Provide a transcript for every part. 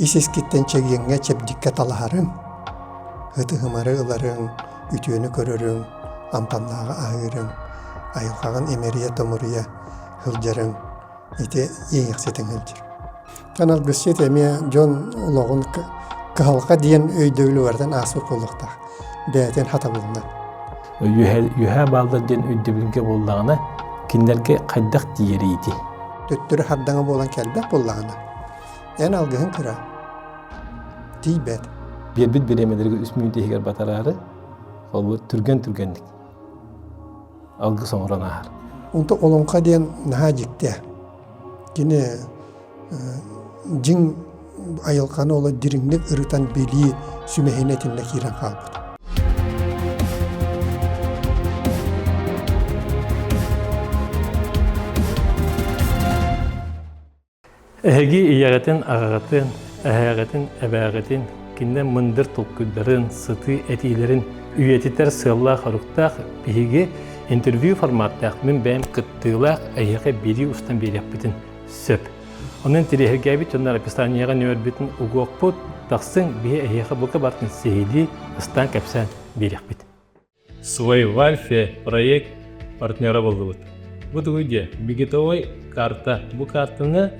Ис-искиттэн чэгиэҥҥэ, чэбдиккэ талаһарыҥ, ытыһымары ыларыҥ, үтүөнү көрөрүҥ, амтаннааҕы аһыырыҥ, айылҕаҕын имэрийэ-томоруйа сылдьарыҥ ити иэйэхситиҥ сылдьар. Алгысчыт эмиэ дьон олоҕун кыһалҕа диэн өйдөбүлү барытын ааспыт буолуохтаах бэйэтин хатабылынан. Үөһээ бааллар диэн өйдөбүлгэ буоллаҕына, кинилэргэ хайдах тиийэрий ити? Төттөрү хардаҥа буолан кэлбэт буоллаҕына, эн алгыһыҥ кыра, тиийбэт. Биэрбит бириэмэлэргэ үс мүнүүтэ иһигэр батараары, холобур, түргэн-түргэнник алгыс оҥорон ааһар. Онто олоҥхо диэн наһаа дьикти. Кини дьиҥ айылҕаны олох дириҥник ырытан билии сүмэһинэ итиннэ киирэн хаалбыт. Эһиги ийэҕитин, аҕаҕытын, эһээҕитин, эбээҕитин, кинилэр мындыр толкуйдарын, сытыы этиилэрин үйэтитэр сыаллаах-соруктаах биһиги интервью форматтаах мин бэйэм кыттыылаах эһиэхэ биэрии устан биэриэхпитин сөп. Онон интэриэһиргээбит дьоннор описаниеҕа нөөрбүтүн угуохпут, тахсыҥ, биһи эһиэхэ бука барытын сиһилии ыстаан кэпсээн биэриэхпит. Свой Вальфе проект партнера буоллубут. Бу тугуй диэ? Бигитовой карта. Бу картаны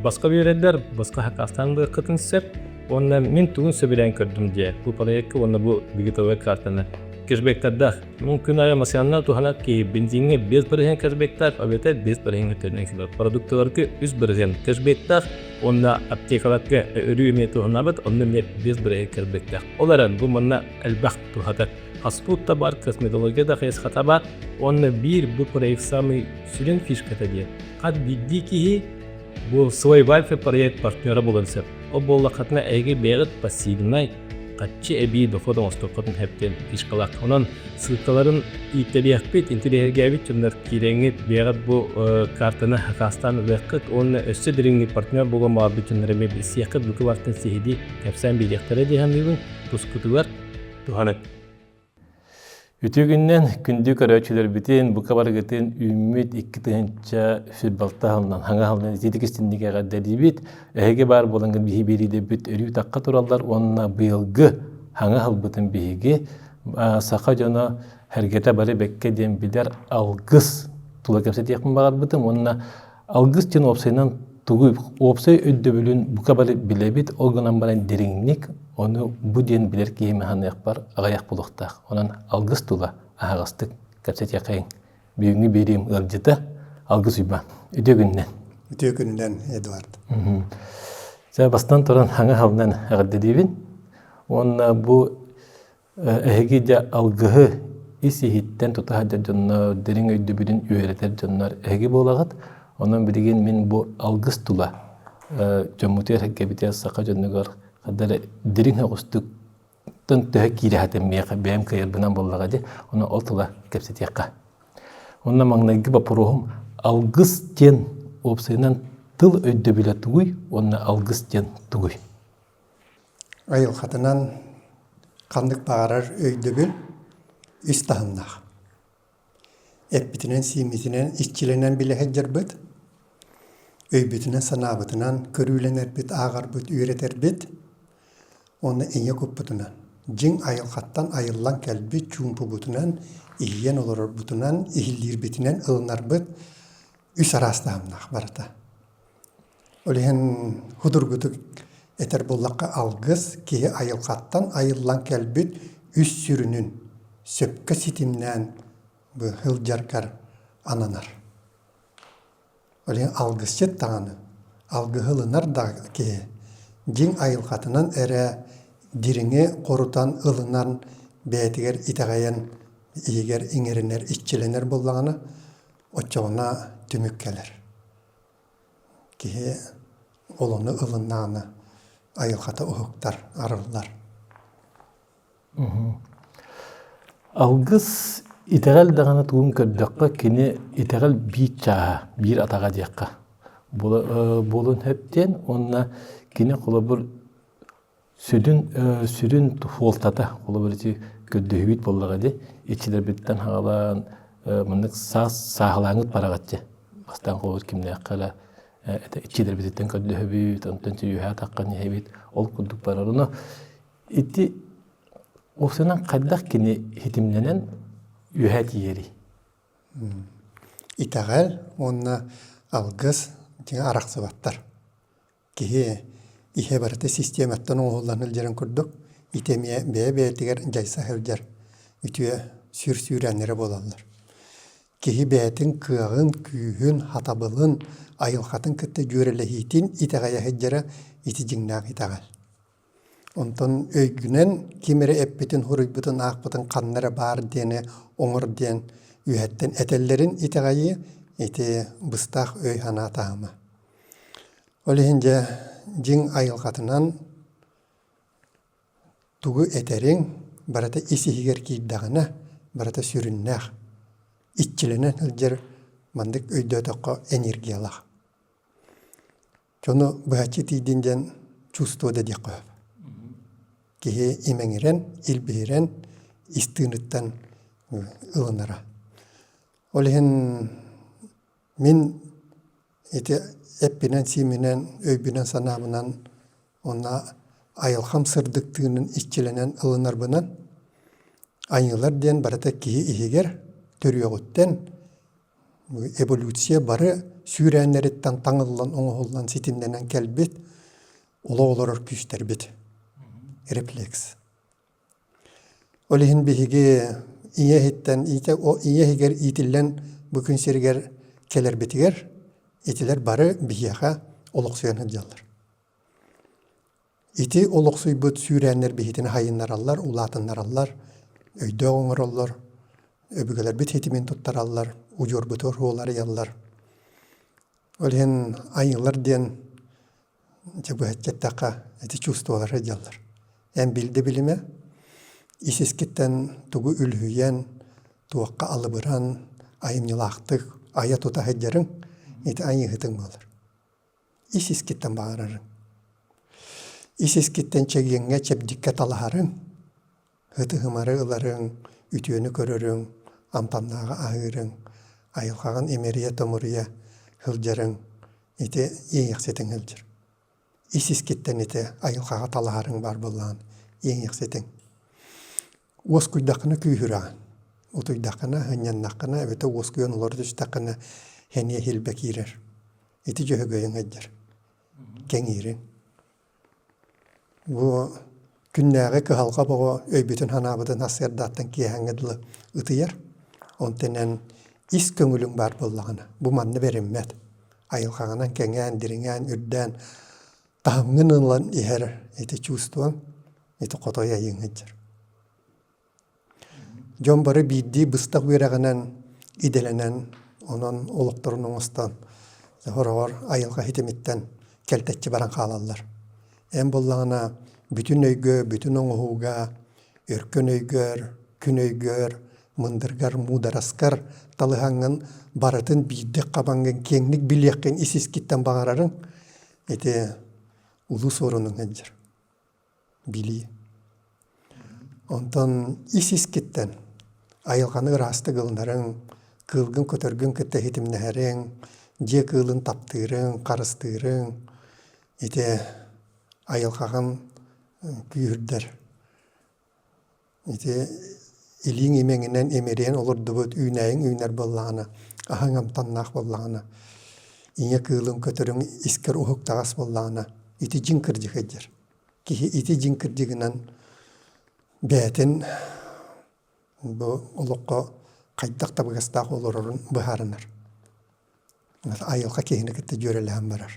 баска биэрэллэр, баска хакастаан ылыаххытын сөп. Уонна мин тугун сөбүлээн көрдүм диэ. Бу проекка уонна бу бигитовой картаны кэшбэктардаах. Мун күн аайы массыынанан туһанар киһи бензиҥҥэ 5% кэшбэктаах, эбэтэр 5% төлөнөн кэлэр. Продукталарга 3% кэшбэктаах уонна аптекаларга өрүү эмиэ туһанабыт, онно эмиэ 5% кэшбэктаах. Ол эрэн бу манна элбэх туһата. Фастфуд да бар, косметология да хайысхата бар. Уонна биир бу проект самый сүрүн фишката диэн. Хас биирдии киһи бу свой вайфи проект партнера буолан сөп. Ол буоллаххытына эһиги бэйэҕит пассивнай хаччы эбии доход оҥостуоххутун сөп диэн фишкалаах. Онон ссылкаларын ииттэриэхпит, интэриэһиргээбит дьоннор киирэҥҥит бэйэҕит бу картаны хакаастаан ылыаххыт уонна өссө дириҥник партнер буолуон баҕарбыт дьоннор эмиэ билсиэххит, бука бартын сиһилии кэпсээн биэриэхтэрэ дии саныыбын. Тускутугар туһанын. Үтүө күннэн күндү көрөөччүлэрбитин, бука барыгытын үүммүт 2026 сылынан хаҥа сылынан итиитик истинник эҕэрдэлиибит. Эһиги баар буолаҥҥыт биһи биэриилэрбит өрүү тахха тураллар уонна быйылгы хаҥа сылбытын биһиги саха дьоно сэргэтэ бары бэккэ диэн билэр алгыс тула кэпсэтиэхпин баҕарбытым уонна Алгыс диэн уопсайынан тугуй? Уопсай өйдөбүлүн бука бары билэбит, ол гынан баран дириҥник ону бу диэн билэр киһи саныахпар аҕыйах буолуохтаах. Онон алгыс тула аһаҕастык кэпсэтиэхэйиҥ. Бүгүҥҥү биэриим ыалдьыта Алгыс Уйбаан. Үтүө күнүнэн. Үтүө күнүнэн, Эдуард. Чэ, бастан туран хаҥа халынан эҕэрдэлиибин. Уонна бу Эһиги дьэ алгыһы ис-иһиттэн тута сылдьар дьоннор, дириҥ өйдөбүлүн үөрэтэр дьоннор эһиги буолаҕыт. Онон билигин мин бу алгыс тула дьоммутугар сэргэбитигэр саха дьонугар ханна эрэ дириҥ соҕустук төһө киирэ сатыам миэхэ бэйэм кыайарбынан буоллаҕа дии. Онон ол тула кэпсэтиэххэ. Онно маҥнайгы боппуруоһум алгыс диэн уопсайынан тыл өйдөбүлэ тугуй уонна алгыс диэн тугуй? Айылҕатынан ханнык баҕарар өйдөбүл үс таһымнаах. Эппитинэн-сииммитинэн иччилэнэн билэ сылдьарбыт, өйбүтүнэн-санаабытынан көрүүлэнэрбит, ааҕарбыт, үөрэтэрбит уонна ийэ куппутунан, дьиҥ айылҕаттан айыллан кэлбит чуумпубутунан иһийэн олорорбутунан, иһиллиирбитинэн ылынарбыт үс араас таһымнаах барыта. Ол иһин судургутук этэр буоллахха, алгыс киһи айылҕаттан айыллан кэлбит үс сүрүнүн сөпкө ситимнээн бу сылдьаргар ананар. Ол иһин алгысчыт даҕаны, алгыһы ылынар да киһи дьиҥ айылҕатынан эрэ дириҥи хорутан ылынан бэйэтигэр итэҕэйэн иһигэр иҥэринэр, иччилэнэр буоллаҕына, оччоҕуна түмүк кэлэр. Киһи ол ону ылыннаҕына айылҕата уһуктар, арыллар. Алгыс итэҕэл даҕаны тугун көрдөххө, кини итэҕэл биир чааһа, биир атаҕа диэххэ буолуон сөп диэн уонна кини холобур Сүрүн сүрүн суолтата холобур ити көрдөһүүбүт буоллаҕа дии иччилэрбиттэн хаҕалаан маннык саас сааһылааҥҥыт бараҕыт дии бастаан холобур кимнээххэ эрэ. Иччилэрбититтэн көрдөһөбүт, онтон үөһээ таххан иһэбит, ол курдук барар. Ону ити уопсайынан хайдах кини хитимнэнэн үөһээ тиийэрий? Итэҕэл уонна алгыс дьиҥэ арахсыбаттар. Киһи иһэ барыта систиэмэттэн оҥоһуллан сылдьарын курдук, ити эмиэ бэйэ-бэйэтигэр дьайса сылдьар үтүө сүр сүүрээннэрэ буолаллар. Киһи бэйэтин кыаҕын, күүһүн, хатабылын, айылҕатын кытта дьүөрэлэһиитин итэҕэйэ сылдьара ити дьиҥнээх итэҕэл. Онтон өйгүнэн ким эрэ эппитин, суруйбутун, аахпытын ханна эрэ баар диэни оҥор диэн үөһэттэн этэллэрин итэҕэйии ити быстах өй-санаа таһыма. Ол иһин дьэ дьиҥ айылҕатынан Тугу этэриҥ барыта ис-иһигэр киирдэҕинэ, барыта сүрүннээх, иччилэнэн сылдьар маннык өйдөөтөххө энергиялаах. Дьону быһаччы тиийдин диэн чувство да диэххэ сөп. Киһи имэҥирэн, илбиһирэн, ис тыыныттан ылынара. Ол иһин мин ити эппинэн-сиимминэн, өйбүнэн-санаабынан Уонна айылҕам сырдык тыынын иччилэнэн ылынарбынан айыылар диэн барыта киһи иһигэр төрүөҕүттэн эволюция бары сүүрээннэриттэн таҥыллан оҥоһуллан ситимнэнэн кэлбит олох олорор күүстэрбит рефлекс. Ол иһин биһиги ийэ иһиттэн ийэ иһигэр иитиллэн бу күн сиригэр кэлэрбитигэр итилэр бары биһиэхэ олохсуйан сылдьаллар. Ити олохсуйбут сүүрээннэр биһитини хайыннараллар, улаатыннараллар, өйдөөх оҥороллор, өбүгэлэрбит ситимин туттараллар, удьуорбутугар суоларыйаллар. Ол иһин айыылар диэн дьэ быһаччы эттэххэ ити чувстволар сылдьаллар. Эн билдэ билимэ, ис-искиттэн тугу үлүһүйэн, туохха алыбыран, айымньылаахтык айа-тута сылдьарыҥ ити айыыһытыҥ буолар. Ис-искиттэн баҕарарыҥ. Ис-искиттэн чэгиэҥҥэ, чэбдиккэ талаһарыҥ, ытыһымары ыларыҥ, үтүөнү көрөрүҥ, амтаннааҕы аһыырыҥ, айылҕаҕын имэрийэ-томоруйа сылдьарыҥ ити иэйэхситиҥ сылдьар. Ис-искиттэн ити айылҕаҕа талаһарыҥ баар буоллаҕына иэйэхситиҥ. Уоскуйдаххына күүһүрэҕин, утуйдаххына, сынньаннаххына эбэтэр уоскуйан олоро түстэххинэ сэниэ иһилбэ киирэр. Ити дьөһөгөйүҥ сылдьар, кэҥиириҥ. Бу күннээҕи кыһалҕа боҕо өйбүтүн-санаабытын сарсыардааттан киэһээҥҥэ дылы ытыйар. Онтон эн ис көҥүлүҥ баар буоллаҕына, бу манна бэриммэт. Айылҕаҕынан кэҥээн, дириҥээн, үрдээн таһымҥын ылан иһэр ити чувствоҥ, ити хотой айыыҥ сылдьар. Дьон бары биирдии быстах үөрэҕинэн идэлэнэн, онон олохторун оҥостон, сороҕор айылҕа ситимиттэн кэлтэччи баран хаалаллар. Эн буоллаҕына бүтүн өйгө, бүтүн оҥоһууга, өркөн өйгөр, күн өйгөр, мындыргар, муудараскар талыһаҥҥын барытын биирдик хабаҥҥын киэҥник билиэххин ис-искиттэн баҕарарыҥ ити улуу суорунуҥ сылдьар. Билии. Онтон ис-искиттэн айылҕаны ыраастык ылынарыҥ, кыылгын-көтөргүн кытта ситимнэһэриҥ, дьиэ кыылын таптыырыҥ, харыстыырыҥ ити айылҕаҕын күүһүрдэр. Ити илииҥ имэҥинэн имэрийэн олордубут үүнээйиҥ үүнэр буоллаҕына, аһыҥ амтаннаах буоллаҕына, ийэ кыылыҥ көтөрүҥ искэр уһуктаҕас буоллаҕына, ити дьиҥ кырдьык сылдьар. Киһи ити дьиҥ кырдьыгынан бэйэтин бу олоххо хайдах табыгастаах олорорун быһаарынар. Айылҕа киһини кытта дьүөрэлэһэн барар.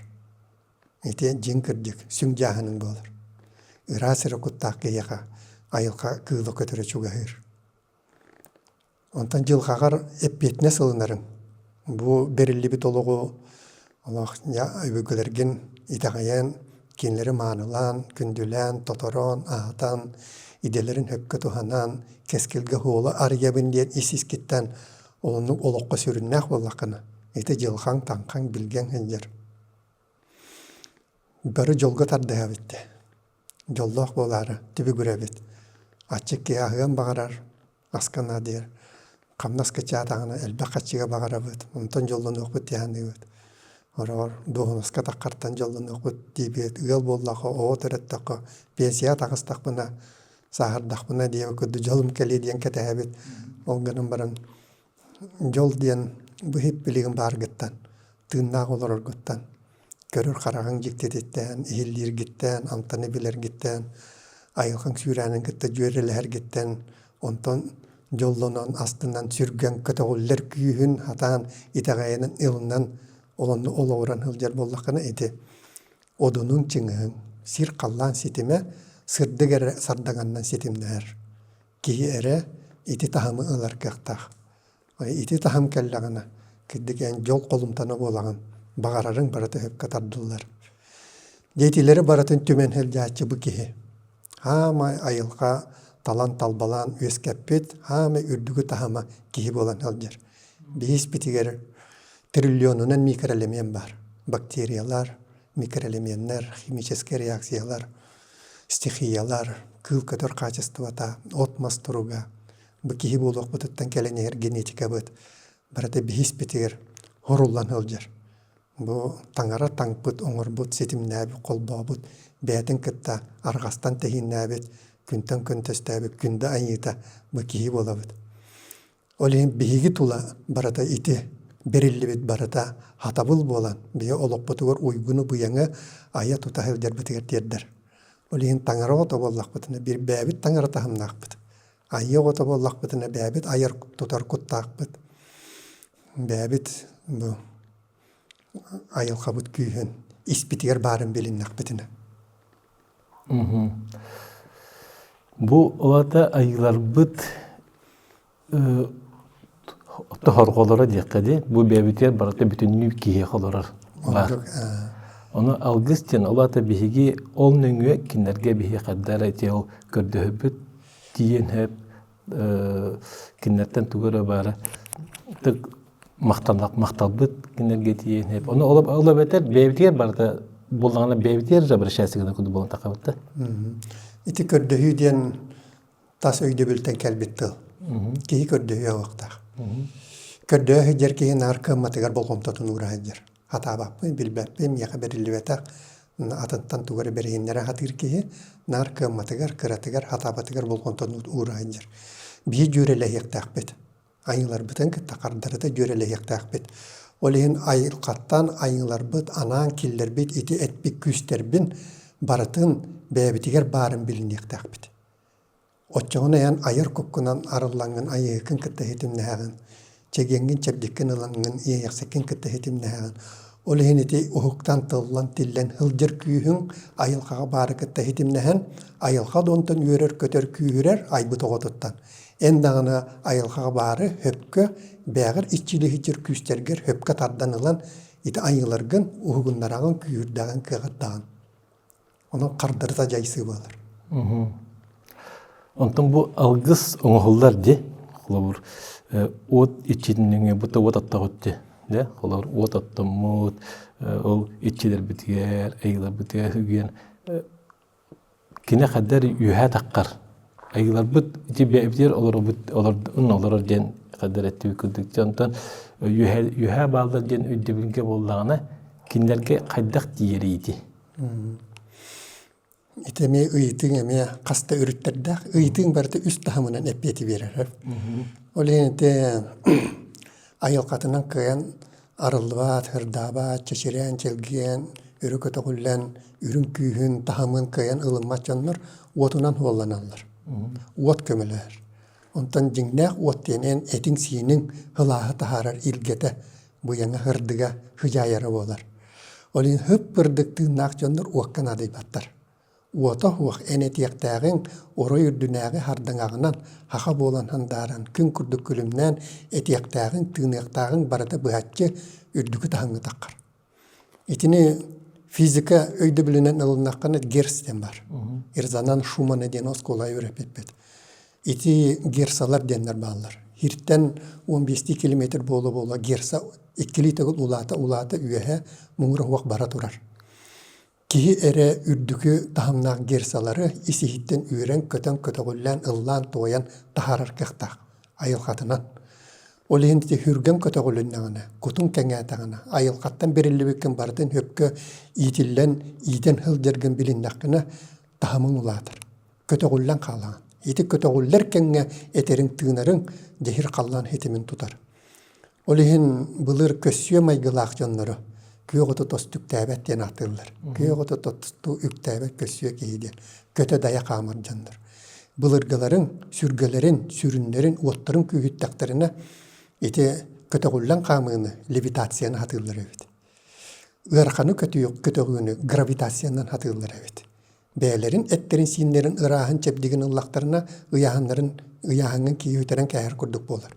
Ити дьиҥ кырдьык, сүҥ дьааһыныҥ буолар. Ыраас эрэ куттаах киһиэхэ айылҕа кыыла көтөрө чугаһыыр. Онтон дьылҕаҕар эппиэтинэс ылынарыҥ. Бу бэриллибит олоҕу олох өбүгэлэргин итэҕэйэн, кинилэри маанылаан, күндүлээн, тоторон, аһатан, идэлэрин сөпкө туһанан, кэскилгэ суолу арыйабын диэн ис-искиттэн Оннук олоххо сүрүннээх буоллаххына, ити дьылҕаҥ, таҥхаҥ, билгэҥ сылдьар. Бары дьолго тардыһабыт дии. Дьоллоох буолаары түбүгүрэбит. Аччык киһи аһыан баҕарар, аска наадыйар. Хамнас кыччаатаҕына элбэх харчыга баҕарабыт, онтон дьоллонуохпут дии саныыбыт. Хороҕор дуоһунаска таххартан дьоллонуохпут диэбит ыал буоллахха, оҕо төрөттөххө, пенсияҕа таҕыстахпына, сааһырдахпына диэбит курдук дьолум кэлиэ диэн кэтэһэбит. Ол гынан баран дьол диэн бу иһит билигин бааргыттан, тыыннаах олороргуттан, көрөр хараҕыҥ дьиктититтэн, иһиллииргиттэн, амтаны билэргиттэн, айылҕаҥ сүүрээнин кытта дьүөрэлэһэргиттэн, онтон дьоллонон, астынан, сүргэҥ көтөҕүллэр күүһүн хатаан, итэҕэйинэн, ылынан, олонну олоҕуран сылдьар буоллаххына ити одунуҥ чыҥыһыҥ, сир-халлаан ситимэ сырдык эрэ сардаҥаннан ситимнэһэр. Киһи эрэ ити таһымы ылар кыахтаах. Ити таһым кэллэҕинэ, кырдьык эн дьол холумтана буолаҕын, баҕарарыҥ барыта сөпкө тардыллар. Дьэ итилэри барытын түмэн сылдьааччы бу киһи. Хаамай айылҕа талан талбалаан үөскэппит, хаамай үрдүкү таһыма киһи буолан сылдьар. Биһи испитигэр триллионунан микроэлемент баар. Бактериялар, микроэлеменнэр, химическэй реакциялар, стихиялар, кыыл-көтөр хаачыстыбата, от-мас туруга, бу киһи буолуохпутуттан кэлэн иһэр генетикабыт барыта биһиспитигэр хоруллан сылдьар. Бу таҥара таҥпыт, оҥорбут, ситимнээбит, холбообут, бэйэтин кытта арҕастан тэһииннээбит, күнтэн күн төстөөбүт күндэ айыыта бу киһи буолабыт. Ол иһин биһиги тула барыта ити бэриллибит барыта хатабыл буолан, биһи олохпутугар уйгуну-быйаҥы айа-тута сылдьарбытыгар тиэрдэр. Ол иһин таҥара оҕото буоллахпытына, биир бэйэбит таҥара таһымнаахпыт. Айыы оҕото буоллахпытына, бэйэбит айар тутар куттаахпыт. Бэйэбит бу айылҕабыт күүһүн испитигэр баарын билиннэхпитинэ. Бу улата айыыларбыт тоһорҕолоро диэххэ дии. Бу бэйэбитигэр барыта бүтүннүү киһиэхэ олорор баар. Ону алгыс диэн ол аата биһиги ол нөҥүө кинилэргэ биһиэхэ эрдэ ити ол көрдөһөрбүт тиийэн сөп кинилэртэн тугу эрэ баара махталбыт кинилэргэ тиийэн сөп. Ону ол эбэтэр бэйэбитигэр барыта буоллаҕына бэйэбитигэр же обращаться гына курдук буолан тахабыт да. Ити көрдөһүү диэн тас өйдөбүлтэн кэлбит тыл. Киһи көрдөһүө уохтаах. Көрдөһө сылдьар киһи наар кыамматыгар болҕомтотун уура сылдьар. Хатаабаппын, билбэппин, миэхэ бэриллибэтэх атыттан тугу эрэ бэриһиннэрэ сатыыр киһи наар кыамматыгар, кыратыгар, хатаабатыгар болҕомтотун уура сылдьар. Биһи дьүөрэлэһиэхтээхпит. Айыыларбытын кытта хардарыта дьүөрэлэһиэхтээхпит. Ол иһин айылҕаттан айыыларбыт анаан киллэрбит ити эппит күүстэрбин барытын бэйэбитигэр баарын билиниэхтээхпит. Оччоҕуна эн айар куккунан арыллаҥҥын айыыһыккын кытта ситимнэһэҕин, чэгиэҥҥин чэбдиккин ылаҥҥын иэйэхсиккин кытта ситимнэһэҕин. Ол иһин ити уһуктан тыллан тиллэн сылдьар күүһүҥ айылҕаҕа баары кытта ситимнэһэн, айылҕа да онтон үөрэр-көтөр күүһүрэр айбыт оҕотуттан. Эн даҕаны айылҕаҕа баары сөпкө, бээҕэр иччилиһитэр күүстэргэр сөпкө тардан ылан ити айыыларгын уһугуннараҕын, күүһүрдэҕин, кыаҕырдаҕын. Онон хардарыта дьайсыы буолар. Онтон бу алгыс оҥоһуллар дии. Холобур, уот иччитин бу уот оттоҕут дии. Дэ, холобур, уот оттоммут, ол иччилэрбитигэр, айыыларбытыгар үгүөн кини хаддар үөһэ таххар. Айыыларбыт ити бэйэбитигэр олоробут олорор диэн хаддар эттибит курдук. Онтон үөһэ үөһэ бааллар диэн өйдөбүлгэ буоллаҕына, кинилэргэ хайдах тиийэрий ити? Ити эмиэ ыйытыҥ эмиэ хас да өрүттэрдээх. Ыйытыҥ барыта үс таһымынан эппиэти биэрэр. Ол иһин ити айылҕатынан кыайан арыллыбат, ырдаабат, чэчирээн, чэлгийэн, өрө көтөҕүллэн, үрүҥ күүһүн, таһымын кыайан ылыммат дьоннор уотунан уолланаллар. Уот көмөлөһөр. Онтон дьиҥнээх уот диэн эн этиҥ-сииниҥ ылааһы таһаарар илгэтэ, быйаҥа һырдыга хыдьаайара буолар. Ол иһин һып-ырдык тыыннаах дьоннор уокка наадыйбаттар. Уота суох эн этиэхтээҕиҥ орой үрдүнээҕи хардаҥаҕынан хаха буолан сандааран күн курдук күлүмнээн этиэхтээҕиҥ, тыыныахтааҕыҥ барыта быһаччы үрдүкү таһымҥа таххар. Итини физика өйдөбүлүнэн ылыннаххына Герц диэн баар. Резонанс Шумана диэн оскуола үөрэппиппит. Ити герцалар диэннэр бааллар. Хиртэн 15 километр буола-буола герца иккилии төгүл улаата-улаата үөһэ муҥура суох бара турар. Киһи эрэ үрдүкү таһымнаах герцалары ис-иһиттэн үөрэн-көтөн көтөҕүллээн ыллаан-туойан таһаарар кыахтаах айылҕатынан. Ол иһин ити хүргэҥ көтөҕүлүннэҕинэ, кутуҥ кэҥээтэҕинэ, айылҕаттан бэриллибиккин барытын сөпкө иитиллэн, иитэн сылдьаргын билиннэххинэ, таһымыҥ улаатар. Көтөҕүллэн хаалаҕын. Ити көтөҕүллэр кэмҥэ этэриҥ-тыынарыҥ дьэһир халлаан ситимин тутар. Ол иһин былыр көссүө майгылаах дьоннору күөх оту тосту үктээбэт диэн ааттыыллар. Күөх оту тосту үктээбэт көссүө киһи диэн көтө-дайа хаамар дьоннор. Былыргыларын, сүргэлэрин, сүрүннэрин, уоттарын күүһүттэхтэринэ ити көтөҕүллэн хаамыыны левитацияны сатыыллар эбит. Ыараханы көтөҕүүнү гравитациянан сатыыллар эбит. Бэйэлэрин эттэрин-сииннэрин ырааһын чэбдигин ыллахтарына ыйааһыннарын ыйааһыҥҥын киһи үтэрэн кээһэр курдук буолар.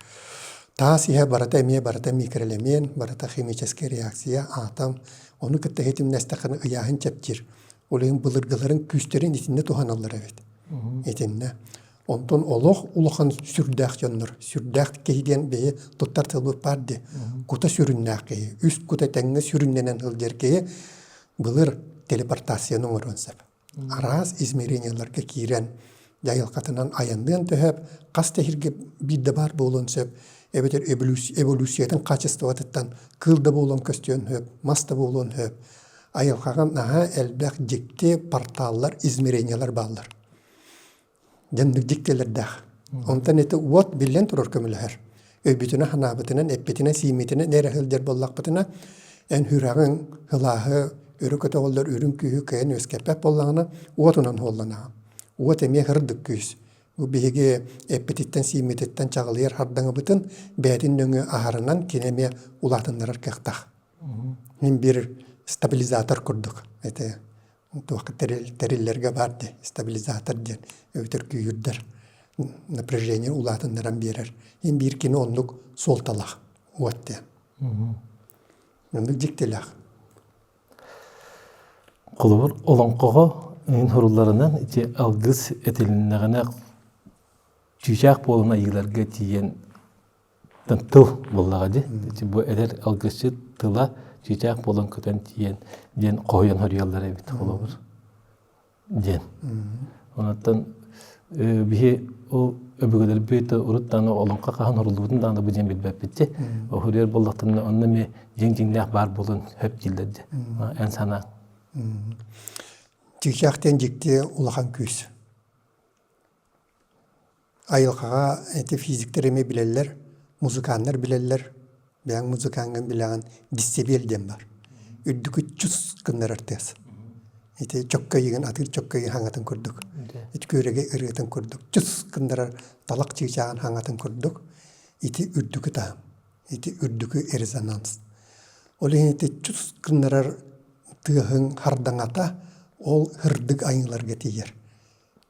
Таас иһэ барыта эмиэ барыта микроэлемент, барыта химическэй реакция, атом, ону кытта ситимнэстэххинэ ыйааһын чэпчиир. Ол иһин былыргыларын күүстэрин итиннэ туһаналлар эбит. Итиннэ. Онтон олох улахан сүрдээх дьоннор, сүрдээх киһи диэн бэйэ туттар тылбыт баар дии. Кута сүрүннээх киһи, үс кута тэҥҥэ сүрүннэнэн сылдьар киһи былыр телепортацияны оҥоруон сөп. Араас измерениеларга киирэн дьайылҕатынан айанныан төһөп, хас да сиргэ биирдэ баар буолуон сөп, эбэтэр эволюциятын качествотыттан кыыл да буолуон көстүөн сөп, мас да буолуон сөп. Айылҕаҕа наһаа элбэх дьикти порталлар, измерениелар бааллар. Дьоннук дьиктилэрдээх. Онтон ити уот биллэн турар көмөлөһөр. Өйбүтүнэн-санаабытынан, эппитинэн-сииммитинэн эрэ сылдьар буоллахпытына, эн сүрэҕиҥ сылааһы өрө көтөҕүллэр үрүҥ күүһү кыайан үөскэппэт буоллаҕына, уотунан уолланаҕын. Уот эмиэ сырдык күүс. Бу биһиги эппититтэн-сииммититтэн чаҕылыйар хардаҥабытын бэйэтин нөҥүө аһарынан кини эмиэ улаатыннарар кыахтаах. Мин биир стабилизатор курдук ити туох тэриллэргэ баар дии стабилизатор диэн эбэтэр күүһүрдэр напряжение улаатыннаран биэрэр иһин биир кини оннук суолталаах уот диэн оннук дьиктилээх Холобур, олоҥхоҕо иһин сурулларынан ити алгыс этилиннэҕинэ чыычаах буолан айыыларга тиийэн тыл буоллаҕа дии. Бу эдэр алгысчыт тыла чыычаах буолан көтөн тиийэн диэн хоһуйан хоруйаллар эбит холобур диэн. Онуттан биһи ол өбүгэлэрбит урут даҕаны олоҥхо хаһан хоруллубутун даҕаны бу диэн билбэппит дии. Хоруйар буоллахтарына онно эмиэ дьиҥ-дьиҥнээх баар буолуон сөп дииллэр дии. Эн санааҥ. Чыычаах диэн дьикти улахан күүс. Айылҕаҕа ити физиктэр эмиэ билэллэр, музыканнар билэллэр, бэйэҥ музыкаҥҥын билэҕин дисцибиэл диэн баар. Үрдүкү чус гыннарар тыас. Ити чөккөйүгүн атыыр чөккөйү хаҥатын курдук. Ити күөрэгэй ырыатын курдук чус гыннарар талах чыычааҕын хаҥатын курдук. Ити үрдүкү таһым. Ити үрдүкү резонанс. Ол иһин ити чус гыннарар тыаһыҥ хардаҥата ол һырдык айыыларга тиийэр.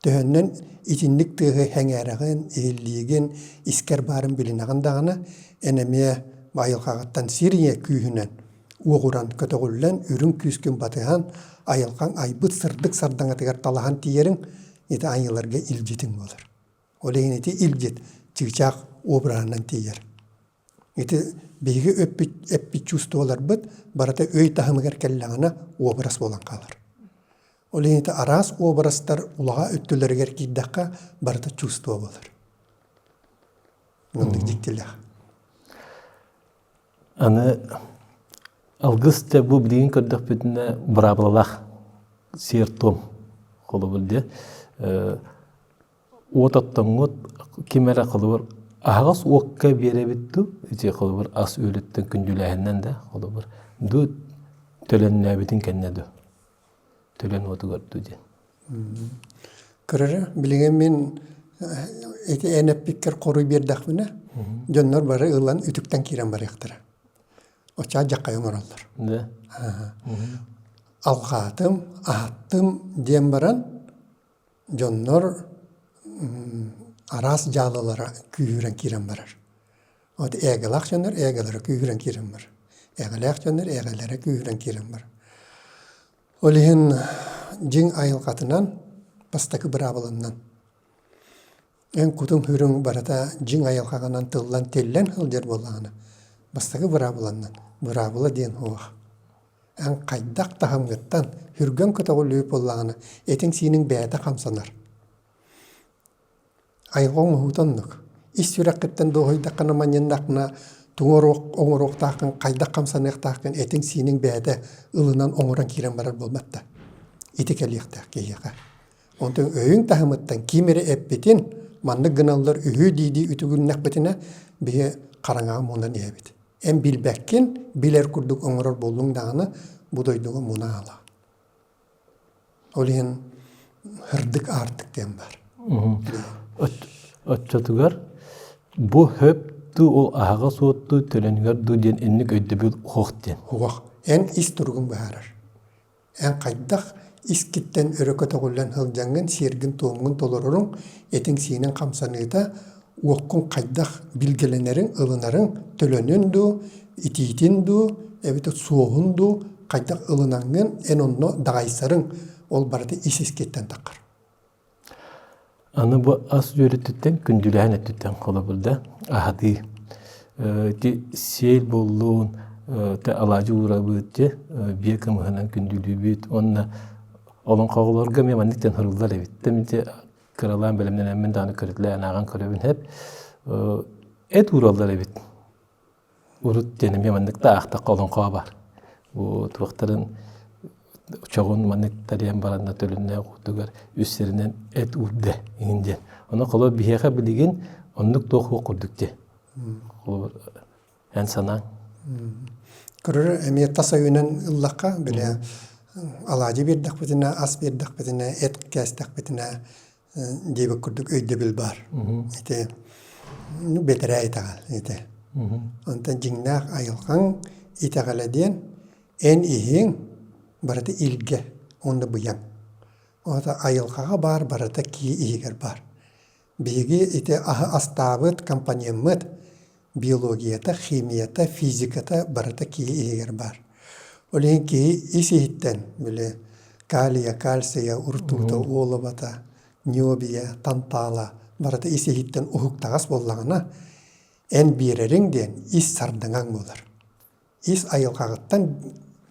Төһөннөн итинник тыаһы сэҥээрэҕин, иһиллиигин, искэр баарын билинэҕин даҕаны, эн эмиэ айылҕаҕыттан сир ийэ күүһүнэн уоҕуран, көтөҕүллэн, үрүҥ күүскүн батыһан, айылҕаҥ айбыт сырдык сардаҥатыгар талаһан тиийэриҥ ити айыыларга илдьитиҥ буолар. Ол иһин ити илдьит чыычаах обраһынан тиийэр. Ити биһиги өппүт, эппит чувстволарбыт барыта өй таһымыгар кэллэҕинэ образ буолан хаалар. Ол иһин ити араас образтар улаҕа өттүлэригэр киирдэххэ барыта чувство буолар. Оннук дьиктилээх. Аны алгыс дьэ бу билигин көрдөхпүтүнэ быраабылалаах сиэр-туом холобур диэ Уот оттоҥҥут ким эрэ холобур аһаҕас уокка биэрэбит дуу, ити холобур ас үөлүттэн күндүлээһиннэн да холобур дуу төлөннөөбүтүн кэннэ дуу төлөн уотугар дуу диэн. Көрөрө, билигин мин ити эн эппиккэр хоруй биэрдэхпинэ, дьоннор бары ылан үтүктэн киирэн барыахтара. Оччоҕо дьаххайы оҥороллор. Да. Алҕаатым, аһаттым диэн баран Дьоннор араас дьаалалара күүһүрэн киирэн барар. Вот эгэлээх дьоннор эгэлэрэ күүһүрэн киирэн барар. Эҕэлээх дьоннор эҕэлэрэ күүһүрэн киирэн барар. Ол иһин дьиҥ айылҕатынан бастакы быраабыланнан эн кутуҥ-сүрүҥ барыта дьиҥ айылҕаҕынан тыллан тиллэн сылдьар буоллаҕына бастакы быраабыланнан быраабыла диэн суох. Эн хайдах таһымҥыттан хүргэн көтөҕүллүү буоллаҕына, этиҥ-сииниҥ бэйэтэ хамсанар. Айылҕа оҥоһуута оннук. Ис сүрэххиттэн дуоһуйдаххына манньыннаххына тугу оҥоруохтааххын, хайдах хамсаныахтааххын этиҥ-сииниҥ бэйэтэ ылынан оҥорон киирэн барар буолбат да. Ити кэлиэхтээх киһиэхэ. Онтон өйүҥ таһымыттан ким эрэ эппитин маннык гыналлар үһү дии-дии үтүгүннэхпитинэ биһи хараҥаҕа мунан иһэбит. Эн билбэккин, билэр курдук оҥорор буоллуҥ даҕаны бу дойдуга муна аала. Ол иһин һырдык аартык диэн баар. Оччотугар бу хөп дуу, ол аһаҕас уот дуу, төлөнүгэр дуу диэн инник өйдөбүл уһуох диэн. Уһуох. Эн ис туругун быһаарар. Эн хайдах искиттэн өрө көтөҕүллэн сылдьаҥҥын сиэргин-туомҥун толороруҥ, этиҥ-сииниҥ хамсаныыта, уоккун хайдах билгэлэнэриҥ, ылынарыҥ, төлөнүн дуу, итиитин дуу, эбэтэр суоһун дуу хайдах ылынаҥҥын эн онно даҕайсарыҥ, ол барыта ис-искиттэн таххар. Аны бу ас үөрэтиттэн, күндүлээн өттүттэн холобур да аһатыы. Ити сиэл буоллун, тэ алаадьы уурабыт дьэ, биэ кымыһынан күндүлүүбүт уонна олоҥхоҕолорго эмиэ маннык диэн суруллар эбит. Ити кыралаан бэлэмнэнэммин даҕаны көрүтлээн ааҕан көрөбүн эп. Эт уураллар эбит. Урут диэн эмиэ маннык да аахтахха олоҥхо баар. Бу туохтарын чоҕун маннык тарыйан баранна төлөннөөх уутугар үс сиринэн эт уурда иҥин диэн. Ону холобур биһиэхэ билигин оннук туох уох курдук диэн. Холобур эн санааҥ? Көрөр эмиэ тас өйүнэн ыллахха, били алаадьы биэрдэхпитинэ, ас биэрдэхпитинэ, эт кээстэхпитинэ диэбит курдук өйдөбүл баар. Ити бэтэрээ итэҕэл ити. Онтон дьиҥнээх айылҕаҥ итэҕэлэ диэн эн иһиҥ барыта илгэ уонна быйаҥ. Ота айылҕаҕа баар барыта кии иһигэр баар. Биһиги ити аһы астаабыт компонеммыт биологията, химията, физиката барыта киһи иһигэр баар. Ол иһин киһи ис-иһиттэн били калия, кальция, уртуута, уолубата, ниобия, тантаала барыта ис-иһиттэн уһуктаҕас буоллаҕына, эн биэрэриҥ диэн ис сардаҥаҥ буолар. Ис айылҕаҕыттан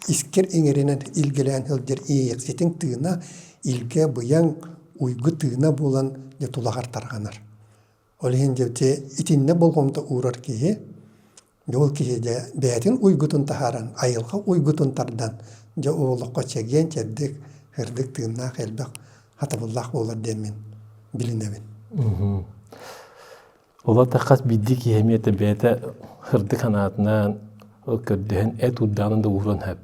искэр иҥэринэн илгэлээн сылдьар иэйэхситиҥ тыына илгэ, быйаҥ, уйгу тыына буолан дьэ тулаҕар тарҕанар. Ол иһин дьэ итиннэ болҕомто уурар киһи, дьэ ол киһи дьэ бэйэтин уйгутун таһааран, айылҕа уйгутун тардан, дьэ олоххо чэгиэн, чэбдик, сырдык тыыннаах элбэх хатабыллаах буолар диэммин билинэбин. Ол аата хас биирдии киһи эмиэ бэйэтэ сырдык санаатынан көрдөһөн эт уурдаҕына да ууруон сөп.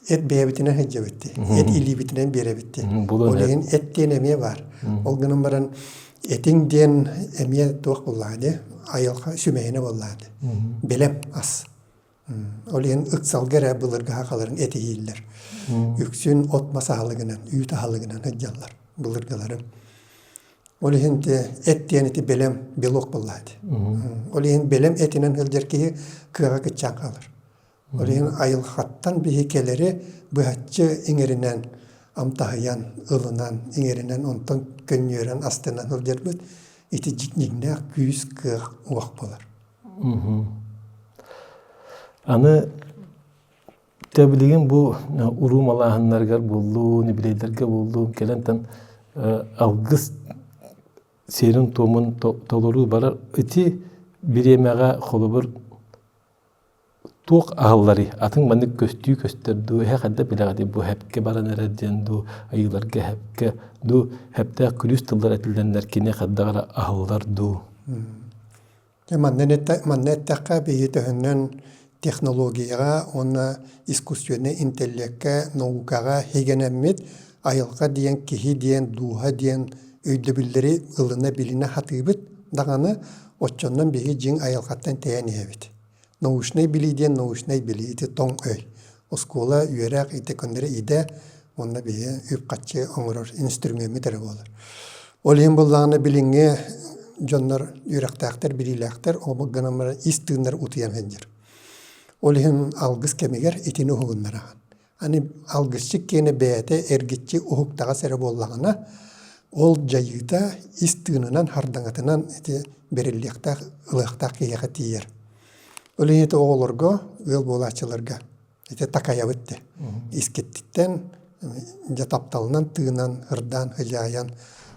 Эт бэйэбитинэн сылдьабыт дии. Эт илиибитинэн биэрэбит дии. Ол иһин эт диэн эмиэ баар. Ол гынан баран этиҥ диэн эмиэ туох буоллаҕа дии, айылҕа сүмэһинэ буоллаҕа дии. Бэлэм ас. Ол иһин ыксалга эрэ былыргы сахаларын этиһииллэр. Үксүн от-мас аһылыгынан, үүт аһылыгынан сылдьаллар былыргыларын. Ол иһин эт диэн ити бэлэм белок буоллаҕа дии. Ол иһин бэлэм этинэн сылдьар киһи кыаҕа кыччаан хаалар. Ол иһин айылҕаттан биһи кэлэри быһаччы иҥэринэн, амтаһыйан, ылынан, иҥэринэн, онтон көнньүөрэн, астынан сылдьарбыт ити дьиҥнээх күүс, кыах, уох буолар. Аны дьэ билигин бу уруу малааһыннарыгар буоллун, юбилейдарга буоллун кэлэн алгыс сиэрин-туомун толоруу барар. Ити бириэмэҕэ холобур Туох аһылларый? Атын маннык көстүү көстөр дуу, эһэ хайдах билэҕитий бу һэпкэ баран эрэр диэн дуу, айыыларга һэпкэ дуу, һэптээх күлүүс тыллар этиллэннэр кини хайдах эрэ аһыллар дуу? Манна манна эттэххэ, биһи төһөннөн технологияҕа уонна искусственнай интеллеккэ, наукаҕа хигэнэммит айылҕа диэн, киһи диэн, дууһа диэн өйдөбүллэри ылына билинэ сатыыбыт даҕаны, оччонон биһи дьиҥ айылҕаттан тэйэн иһэбит. Научнай билии диэн научнай билии ити тоҥ өй. Оскуола, үөрэх ити көннөрү идэ уонна биһи үп-харчы оҥорор инструмеммит эрэ буолар. Ол иһин буоллаҕына билиҥҥи дьоннор үөрэхтээхтэр, билиилээхтэр омук гынан баран ис тыыннар утуйан сылдьар. Ол иһин алгыс кэмигэр итини уһугуннараҕын. Аны алгысчыт киэнэ бэйэтэ эргиччи уһуктаҕас эрэ буоллаҕына, ол дьайыыта ис тыынынан, хардаҥатынан ити бэриллиэхтээх, ылыахтаах киһиэхэ тиийэр. Ол иһин ити оҕолорго, ыал буолааччыларга ити такайабыт дии. Искиттиттэн дьэ тапталынан тыынан, ырдаан, ыдьаайан,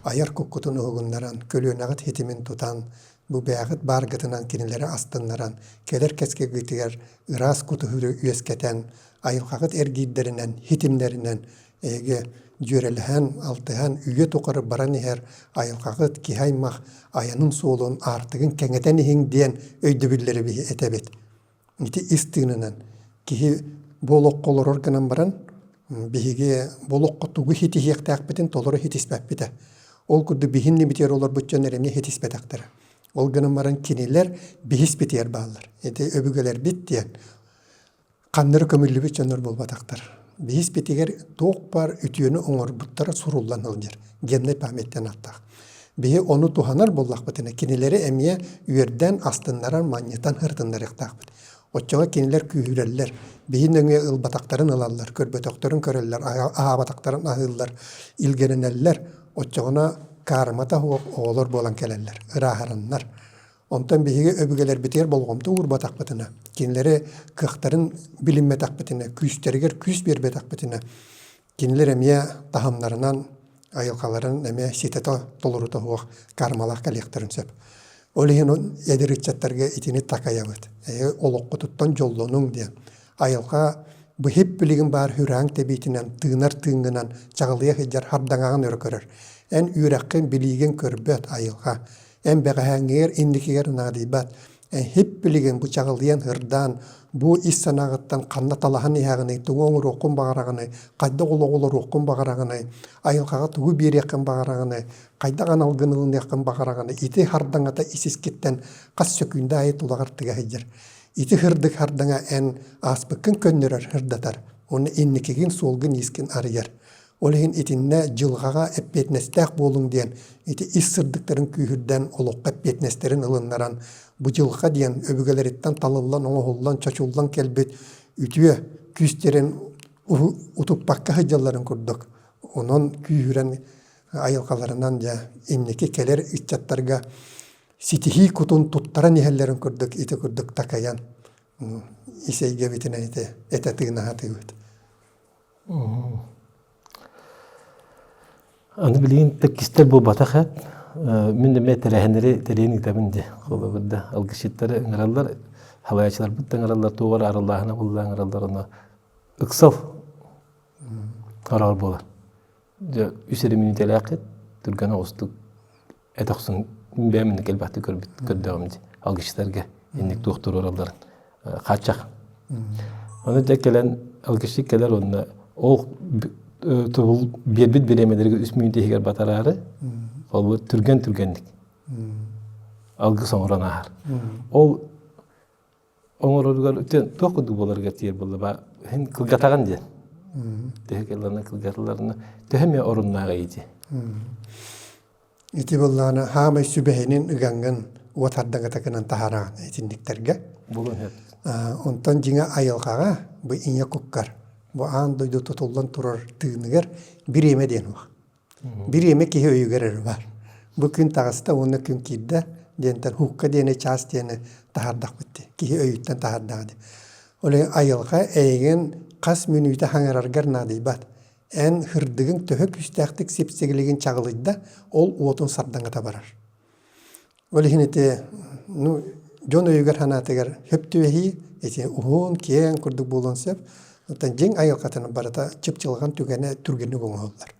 айар куккутун уһугуннаран, көлүөнэҕит хитимин тутан, Бу бэйэҕит бааргытынан кинилэри астыннаран, кэлэр кэскилгитигэр ыраас кутуһуру үөскэтэн, айылҕаҕыт эргиирдэринэн, хитимнэринэн эһиги дьүөрэлэһэн, алтыһан, үйэ тухары баран иһэр айылҕаҕыт киһи аймах айанын суолун аартыгын кэҥэтэн иһиҥ диэн өйдөбүллэри биһи этэбит. Ити ис тыынынан киһи бу олоххо олорор гынан баран биһиги бу олоххо тугу ситиһиэхтээхпитин толору ситиспэппитэ. Ол курдук биһин нибитигэр олорбут дьон эрэ эмиэ ситиспэтэхтэрэ. Ол гынан баран кинилэр биһиспитигэр бааллар. Ити өбүгэлэрбит диэн ханнары көмүллүбүт дьоннор буолбатахтар. Биһиспитигэр туох баар үтүөнү оҥорбуттара суруллан сылдьар. Геннай памяттан аттаах. Биһи ону туһанар буоллахпытына, кинилэри эмиэ үөрдэн, астыннаран, манньытан ырытыннарыахтаахпыт. Оччоҕо кинилэр күүһүрэллэр, биһи нөҥүө ылбатахтарын ылаллар, көрбөтөхтөрүн көрөллөр, аһаабатахтарын аһыыллар, илгэнэнэллэр. Оччоҕуна кармата суох оҕолор буолан кэлэллэр, ырааһыраннар. Онтон биһиги өбүгэлэрбитигэр болҕомто уурбатахпытына, кинилэри кыахтарын билиммэтэхпитинэ, күүстэригэр күүс биэрбэтэхпитинэ, Кинилэр эмиэ таһымнарынан, айылҕаларын эмиэ ситэтэ толорута суох кармалаах кэлиэхтэрин сөп. Ол иһин эдэр ыччаттарга итини такайабыт. Эһи олоххутуттан дьоллонуҥ диэн. Айылҕа быһып билигин баар хүрээҥ тэбиитинэн, тыынар тыыҥҥынан чаҕылыйа сылдьар хардаҥаҕын өрө көрөр. Эн үөрэххин, билиигин көрбөт айылҕа. Эн бэҕэһээҥҥигэр, инникигэр наадыйбат. Эһип билигин бу чаҕылыйан ырдаан, бу ис санааҕыттан ханна талаһан иһэҕиний, тугу оҥоруоххун баҕараҕыный, хайдах олоҕу олоруоххун баҕараҕыный, айылҕаҕа тугу биэриэххин баҕараҕыный, хайдах аналгын ылыныаххын баҕараҕыный, ити хардаҥата ис-искиттэн хас сөкүүндэ аайы тулаҕар тыга сылдьар. Ити сырдык хардаҥа эн ааспыккын көннөрөр, сырдатар, уонна инникигин суолгун-иискин арыйар. Ол иһин итиннэ дьылҕаҕа эппиэтинэстээх буолуҥ диэн ити ис сырдыктарын күүһүрдэн олоххо эппиэтинэстэрин ылыннаран бу дьылҕа диэн өбүгэлэриттэн талыллан оҥоһуллан чочуллан кэлбит үтүө күүстэрин утуппакка сылдьалларын курдук онон күүһүрэн айылҕаларынан дьэ инники кэлэр ыччаттарга ситиһии кутун туттаран иһэллэрин курдук ити курдук такайан ис эйгэбитинэн ити этэ тыына сатыыбыт. Аны билигин кистэл буолбатах эт. Мин эмиэ тэрээһиннэри тэрийэн ыытабын дии. Холобур да алгысчыттары ыҥыраллар, халайааччыларбыт да ыҥыраллар, туох эрэ арыллааһына булла ыҥыраллар, ону ыксал хороҕор буолар. Дьэ үс эрэ мүнүүтэлээххит, түргэн оҕустук эт охсун бэйэм инник элбэхтик көрбүт көрдөҕүм дии алгысчыттарга инник туох туруоралларын хааччах ону дьэ кэлэн алгысчыт кэлэр уонна ол тубул биэрбит бириэмэлэригэр үс мүнүүтэ иһигэр батараары холбуу түргэн түргэнник алгыс оҥорон ааһар ол оҥороругар туох курдук буоларыгар тиийэр буолла ба һин кылгатаҕын диэн төһө кылларына кылгатыларына төһө эмэ оруннааҕый ити Ити буоллаҕына хаамай сүбэһинин ыгаҥҥын уот хардаҥатакынан таһаараҕын итинниктэргэ. Булун сөп. Онтон дьиҥэ айылҕаҕа бу ийэ куккар бу аан дойду тутуллан турар тыыныгар бириэмэ диэн уох. Бириэмэ киһи өйүгэр эрэ баар. Бу күн таҕыста уонна күн киирдэ диэнтэн һукка диэни чаас диэни таһаардахпыт дии. Киһи өйүттэн таһаардаҕа дии. Ол иһин айылҕа эйигин хас мүнүүтэ хаҥараргар наадыйбат. Эн һырдыгыҥ төһө күүстээхтик сипсигилигин чаҕылыйда, ол уотун сардаҥата барар. Ол иһин ити ну, дьон өйүгэр-санаатыгар сөп түбэһии, ити уһун, киэҥ курдук буолуон сөп. Оттон дьиҥ айылҕатын барыта чыпчылҕан түгэнэ түргэнник оҥоһуллар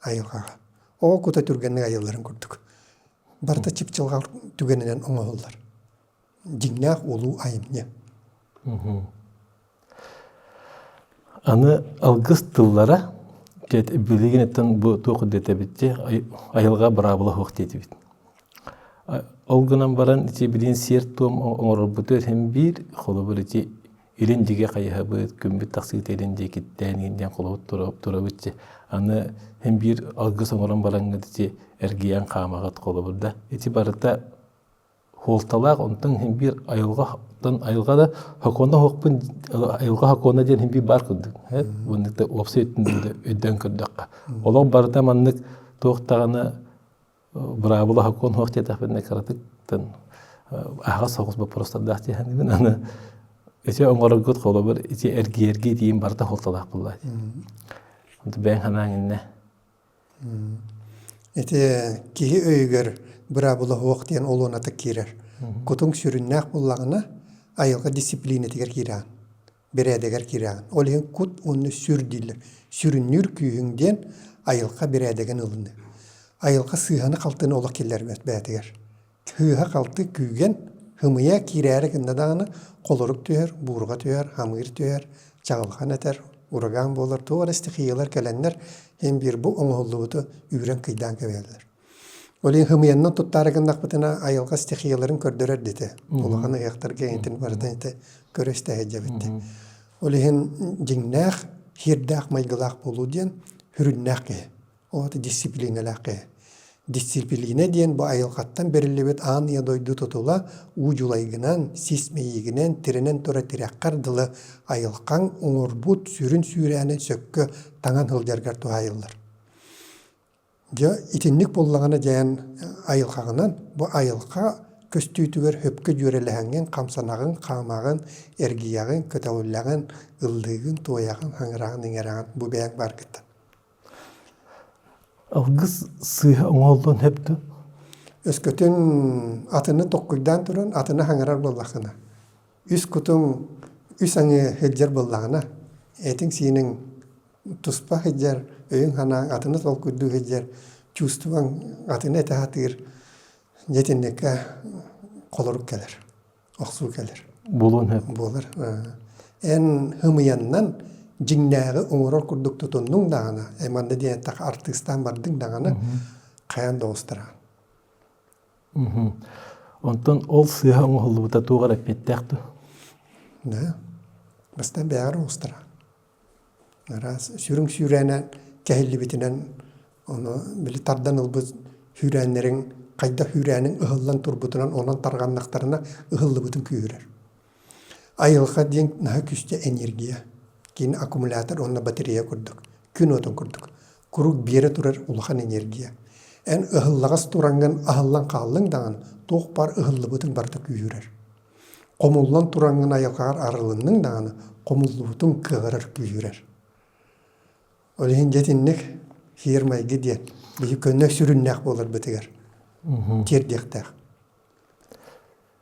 айылҕаҕа. Оҕо кута түргэнник айылларын курдук. Барыта чыпчылҕан түгэнинэн оҥоһуллар. Дьиҥнээх улуу айымньы. Аны алгыс тыллара билигин оттон бу туох диэтэбит айылҕа быраабыла суох диэтибит. Ол гынан баран ити билигин сиэр-туом оҥорорбутугар иһин биир холобур ити илин диэки хайыһабыт, күммүт тахсыыта илин диэкиттэн диэн холобур турабыт дии. Аны иһин биир алгыс оҥорон бараҥҥыт ити эргийэн хаамаҕыт холобур да. Ити барыта Суолталаах, онтон иһин биир айылҕаттан айылҕа да сокуона суохпун айылҕа сокуона диэн иһин биир баар курдук. Маннык да уопсай өттүнэн да өйдөөн көрдөххө. Олох барыта маннык туох даҕаны быраабыла сокуон суох диэтэхпинэ кыратыктан аһаҕас соҕус боппуруостардаах дии саныыбын. Аны ити оҥороргут холобур ити эргийэргэ тиийин барыта суолталаах буолла дии. Бэйэҥ санааҥ иннэ. Ити киһи өйүгэр быраабыла суох диэн олуонатык киирэр. Кутуҥ сүрүннээх буоллаҕына, айылҕа дисциплинэтигэр киирэҕин, бэрээдэгэр киирэҕин. Ол иһин кут уонна сүр дииллэр. Сүрүннүүр күүһүҥ диэн айылҕа бэрээдэгин ылыныы. Айылҕа сыыһаны-халтыны олох киллэрбэт бэйэтигэр. Сыыһа-халты күүгэн, ымыйа киирээри гынна даҕаны холорук түһэр, буурҕа түһэр, хамыыр түһэр, чаҕылхан этэр, ураган буолар, туох эрэ стихиялар кэлэннэр син биир бу оҥоһуллубуту үүрэн кыйдаан кэбиһэллэр. Ол иһин ымыйаннан туттаары гыннахпытына айылҕа стихияларын көрдөрөр дите. Улахан ыһыахтарга эҥитин барытын ити көрө истэ сылдьабыт дии. Ол иһин дьиҥнээх, сиэрдээх майгылаах буолуу диэн сүрүннээх киһи. Ол дисциплинэлээх киһи. Дисциплинэ диэн бу айылҕаттан бэриллибит аан ийэ дойду тутула уу дьулайгынан, сис мэйиигинэн, тирэнэн тура тирэххэр дылы айылҕаҥ оҥорбут сүрүн сүүрээнин сөпкө таҥан сылдьаргар туһаайыллар. Дьэ итинник буоллаҕына дьээн айылҕаҕынан бу айылҕа көстүүтүгэр сөпкө дьүөрэлэһэҥҥин хамсанаҕын, хаамаҕын, эргийэҕин, көтөҕүллэҕин, ыллыыгын, туойаҕын, хаҥыраҕын, иҥэрэҕин бу бэйэҥ бааргыттан. Алгыс сыыһа оҥоһуллуон сөп дуо? Өскөтүн атыны токкуйдаан туран атыны хаҥырар буоллаххына, үс кутуҥ үс аҥыы сылдьар буоллаҕына, этиҥ-сииниҥ туспа сылдьар, өйүҥ-санааҥ атыны толкуйдуу сылдьар, чувствоҥ атыны этэ сатыыр, дьэ итинниккэ холорук кэлэр. охсуу кэлэр. Буолуон сөп. Буолар. Эн ымыйаннан дьиҥнээҕи оҥорор курдук тутуннуҥ даҕаны, эн манна диэн эттэххэ артыыстаан бардыҥ даҕаны, хайаан да оҕустараҕын. Онтон ол сыыһа оҥоһуллубута туох эрэ эппиэттээх дуо? Да. Бастаан бэйэҕэр оҕустараҕын. Араас сүрүҥ сүүрээнэ кэһиллибитинэн ону били тардан ылбыт сүүрээннэриҥ хайдах сүүрээниҥ ыһыллан турбутунан онон тарҕаннахтарына ыһыллыбытын күүһүрэр. Айылҕа диэн наһаа күүстээх энергия. Кини аккумулятор уонна батарея курдук, күн уотун курдук. Куруук биэрэ турар улахан энергия. Эн ыһыллаҕас тураҥҥын аһыллан хааллыҥ даҕаны туох баар ыһыллыбытыҥ барыта күүһүрэр. Хомуллан тураҥҥын айылҕаҕар арылынныҥ даҕаны, хомуллубутуҥ кыаҕырар күүһүрэр. Ол иһин дьэ итинник сиэр-майгы диэн биһи көнө сүрүннээх буоларбытыгар тиэрдиэхтээх.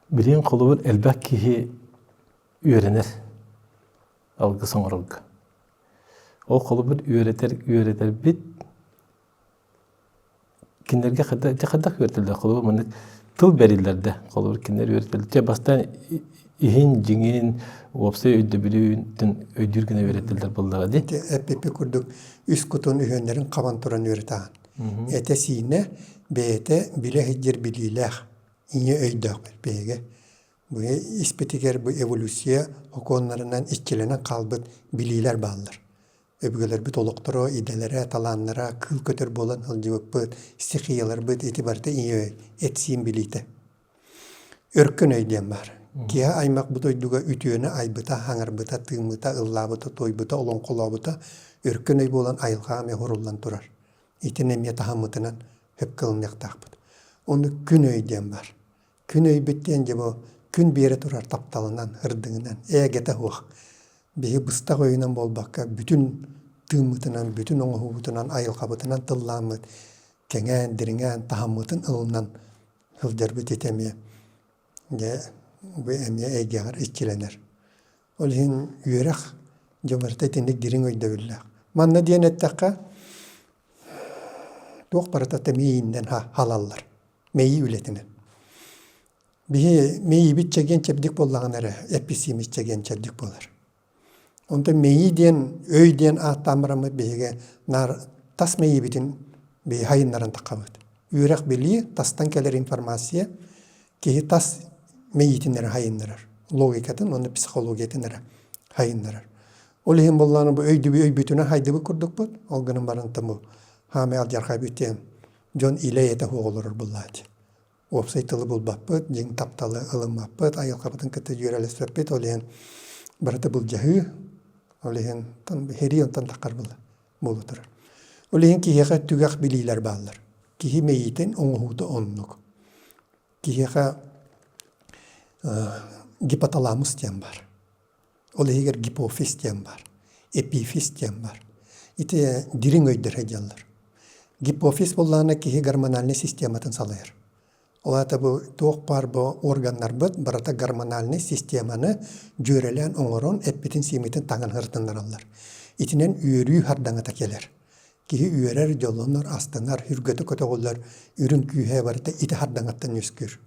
Билигин холобур элбэх киһи үөрэнэр алгыс оҥорорго. Ол холобур үөрэтэр үөрэтэрбит Кинилэргэ хайдах дьэ хайдах үөрэтэллэр? Холобур, маннык тыл бэриллэр да, холобур, кинилэр үөрэтэллэр. Дьэ бастаан иһин, дьиҥин, уопсай өйдөбүлүн өйдүүр гына үөрэтэллэр буоллаҕа дии. Ити эппиппит курдук үс кутун үһүөннэрин хабан туран үөрэтэҕин. Этэ-сиинэ бэйэтэ билэ сылдьар билиилээх, ийэ өйдөөх биһиги. Бу испитигэр бу эволюция окуоннарынан иччилэнэн хаалбыт билиилэр бааллар. Өбүгэлэрбит олохторо, идэлэрэ, талааннара, кыыл көтөр буолан сылдьыбыппыт, стихияларбыт ити барыта ийэ эт-сиин билиитэ. Өркөн өй диэн баар. Киһи аймах бу дойдуга үтүөнү айбыта, хаҥарбыта, тыыммыта, ыллаабыта, туойбута, олоҥхолообута өркөн өй буолан айылҕаҕа эмиэ уһуруллан турар. Итини эмиэ таһыммытынан сөпкө ылыныахтаахпыт. Ону күн өй диэн баар. Күн өйбүт диэн дьэ бу күн биэрэ турар тапталынан, ырдыгынан, ээгэтэ суох. Биһи быстах өйүнэн буолбакка, бүтүн тыыммытынан, бүтүн оҥоһуубутунан, айылҕабытынан тыллааммыт, кэҥээн, дириҥээн, таһыммытын ылынан сылдьарбыт ити эмиэ дьэ бу эмиэ эйгэҕэр иччилэнэр. Ол иһин үөрэх дьэ барыта итинник дириҥ өйдөбүллээх. Манна диэн эттэххэ, туох барыта тэмииннэн халаллар. Мэйии үлэтинэн. Биһи мэйиибит чэгиэн чэбдик буоллаҕына эрэ эпписиимит чэгиэн чэбдик буолар. Онтон мэйии диэн өй диэн ааттаан бараммыт биһиги наар тас мэйиибитин биһи хайыннаран таххабыт. Үөрэх билии, тастан кэлэр информация киһи тас мэйиитин эрэ хайыннарар. Логикатын уонна психологиятын эрэ хайыннарар. Ол иһин буоллаҕына бу өйдүбү өйбүтүнэн хайдыбыт курдукпут. Ол гынан баран бу хаамай алдьархайбыт диэн дьон илэ-эйэтэ суох олорор буоллааччы. Уопсай тылы булбаппыт, дьиҥ тапталы ылыммаппыт, айылҕабытын кытта дьүөрэлэспэппит, ол иһин барыта былдьаһыы, ол иһин сэрии онтон таххар буола турар. Ол иһин киһиэхэ түгэх билиилэр бааллар. Киһи мэйиитин оҥоһуута оннук. Киһиэхэ гипоталамус диэн баар. Ол иһигэр гипофиз диэн баар, эпифиз диэн баар. Ити дириҥ өйдөр сылдьаллар. Гипофиз буоллаҕына киһи гормональнай систематын салайар. Ол аата бу туох баар бу органнарбыт барыта гормональнай системаны дьүөрэлээн оҥорон эппитин-сииммитин таҥан сырытыннараллар. Итинэн үөрүү хардаҥата кэлэр. Киһи үөрэр, дьоллонор, астынар, сүргэтэ көтөҕүллэр, үрүҥ күүһэ барыта ити хардаҥаттан үөскүүр.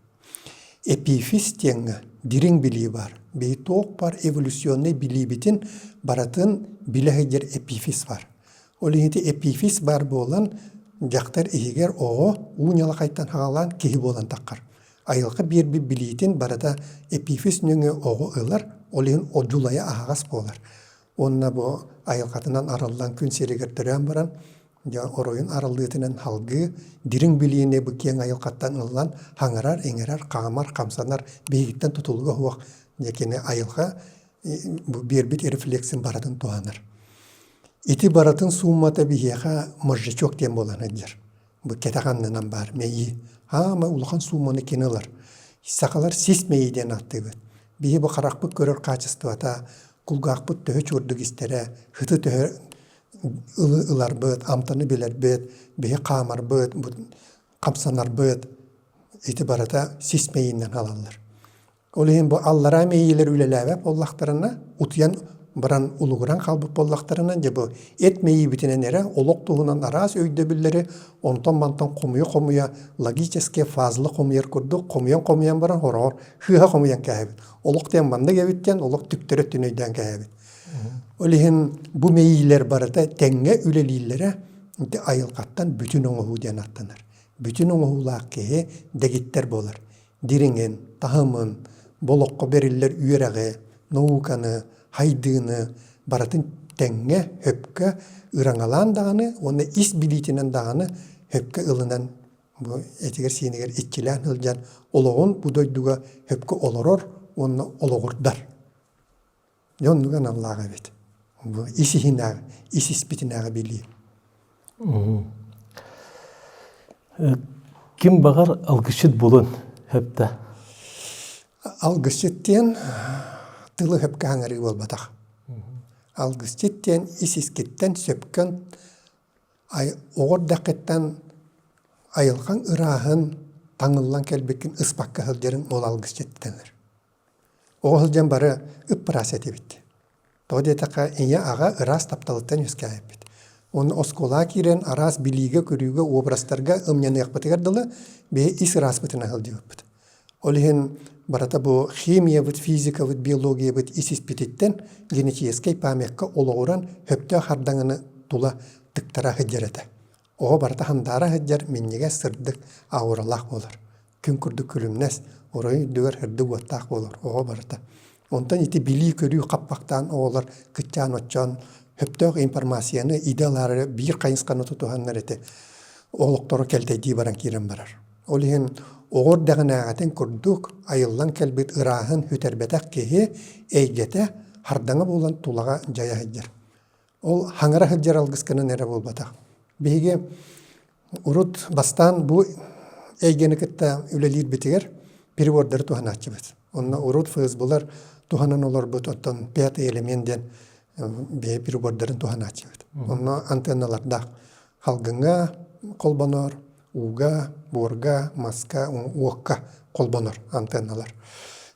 Эпифиз диэҥҥэ дириҥ билии баар. Биһи туох баар эволюционнай билиибитин барытын билэ сылдьар эпифиз баар. Ол иһин ити эпифиз баар буолан, дьахтар иһигэр оҕо уу ньалахайтан хаҕалаан киһи буолан таххар. Айылҕа биэрбит билиитин барыта эпифиз нөҥүө оҕо ылар, ол иһин одьулайа аһаҕас буолар. Уонна бу айылҕатынан арыллан күн сиригэр төрөөн баран, дьэ оройун арыллыытынан салгыы дириҥ билиини бу киэҥ айылҕаттан ыллан хаҥарар, иҥэрэр, хаамар, хамсанар биһигиттэн тутулуга суох дьэ кини айылҕа бу биэрбит рефлексин барытын туһанар. Ити барытын сууммата биһиэхэ мозжечок диэн буолан сылдьар. Бу кэтэх аннынан баар мэйии. Аама улахан суумманы кини ылар. Сахалар сис мэйии диэн ааттыыбыт. Биһи бу харахпыт көрөр хаачыстыбата, кулгаахпыт төһө чуордук истэрэ, сыты төһө ыларбыт, амтаны билэрбит, биһи хаамарбыт, хамсанарбыт ити барыта сис мэйиинэн алаллар. Ол иһин бу аллараа мэйиилэр үлэлээбэт буоллахтарына, утуйан баран улугуран хаалбыт буоллахтарына, дьэ бу эт мэйиибитинэн эрэ олох туһунан араас өйдөбүллэри онтон-мантан хомуйа-хомуйа логические фазалы хомуйар курдук хомуйан-хомуйан баран хороҕор сыыһа хомуйан кээһэбит. Олох диэн маннык эбит диэн олох түктэри өттүн өйдөөн кээһэбит. Ол иһин бу мэйиилэр барыта тэҥҥэ үлэлииллэрэ ити айылҕаттан бүтүн оҥоһуу диэн аттанар. Бүтүн оҥоһуулаах киһи дэгиттэр буолар. дириҥин, таһымын, бу олоххо бэриллэр үөрэҕи, науканы, хайдыыны барытын тэҥҥэ, сөпкө ыраҥалаан даҕаны уонна ис билиитинэн даҕаны сөпкө ылынан бу этигэр-сиинигэр иччилээн сылдьан олоҕун бу дойдуга сөпкө олорор уонна олоҕурдар. Дьэ оннук аналлаах эбит. Бу ис иһинээҕи, ис испитинээҕи билии. Ким баҕар алгысчыт булун сөптө. Алгысчыт диэн тылы сөпкө хаҥарыы буолбатах. Алгысчыт диэн ис искиттэн сөпкөн оҕо эрдэххиттэн айылҕаҥ ырааһын таҥыллан кэлбиккин ыспакка сылдьарыҥ ол алгысчыт дэнэр. Оҕо сылдьан бары ып-ыраас этибит. Тоҕо диэтэххэ, ийэ-аҕа ыраас тапталыттан үөскээбиппит. Уонна оскуолаҕа киирэн араас билиигэ-көрүүгэ, образтарга ымньаныахпытыгар дылы биһи ис ырааспытынан сылдьыбыппыт. Ол иһин барыта бу химиябыт, физикабыт, биологиябыт ис-испититтэн генетическэй памятка олоҕуран сөптөөх хардаҥаны тула тыктара сылдьар этэ. Оҕо барыта хандаара сылдьар, минньигэс, сырдык ауралаах буолар. Күн курдук күлүмнэс, оройун үрдүгэр сырдык уоттаах буолар оҕо барыта. Онтон ити билии-көрүү хаппахтаан оҕолор кыччаан-оччоон сөптөөх информацияны идэ ылаары биир хайысханы тутуһаннар ити олохторо кэлтэйдии баран киирэн барар. Ол иһин оҕо эрдэҕинээҕитин курдук айыллан кэлбит ырааһын сүтэрбэтэх киһи эйгэтэ хардаҥа буолан тулаҕа дьайа сылдьар. Ол хаҥара сылдьар алгысканан эрэ буолбатах. Биһиги урут бастаан бу эйгэни кытта үлэлиирбитигэр перевордары туһанааччыбыт. Онно урут ФСБлар туһанан олорбут, оттон пятый элемент диэн бэйэ прибордарын туһанааччыбыт. Онно антенналардаах халгыҥҥа холбонор, ууга, буорга, маска, уокка холбонор антенналар.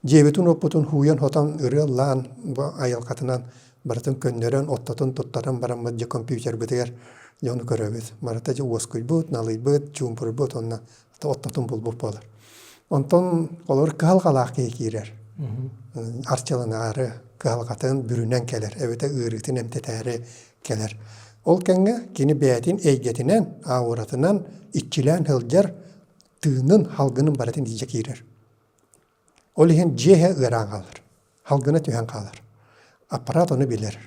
Дьиэбитин-уоппутун һууйан-хотон ырыаллаан бу айылҕатынан барытын көннөрөн, оттотун туттаран бараммыт дьэ компьютербытыгар дьону көрөбүт. Барыта дьэ уоскуйбут, налыйбыт, чуумпурбут уонна оттотун булбут буолар. Онтон олор кыһалҕалаах киһи киирэр. Арчыланаары, кыһалҕатын бүрүнэн кэлэр, эбэтэ ыарыытын эмтэтээри кэлэр. Ол кэмҥэ кини бэйэтин эйгэтинэн, ауратынан иччилээн сылдьар тыынын, халгынын барытын илдьэ киирэр. Ол иһин дьиэ иһэ ыараан хаалар, халгына түһэн хаалар. Аппарат ону билэр,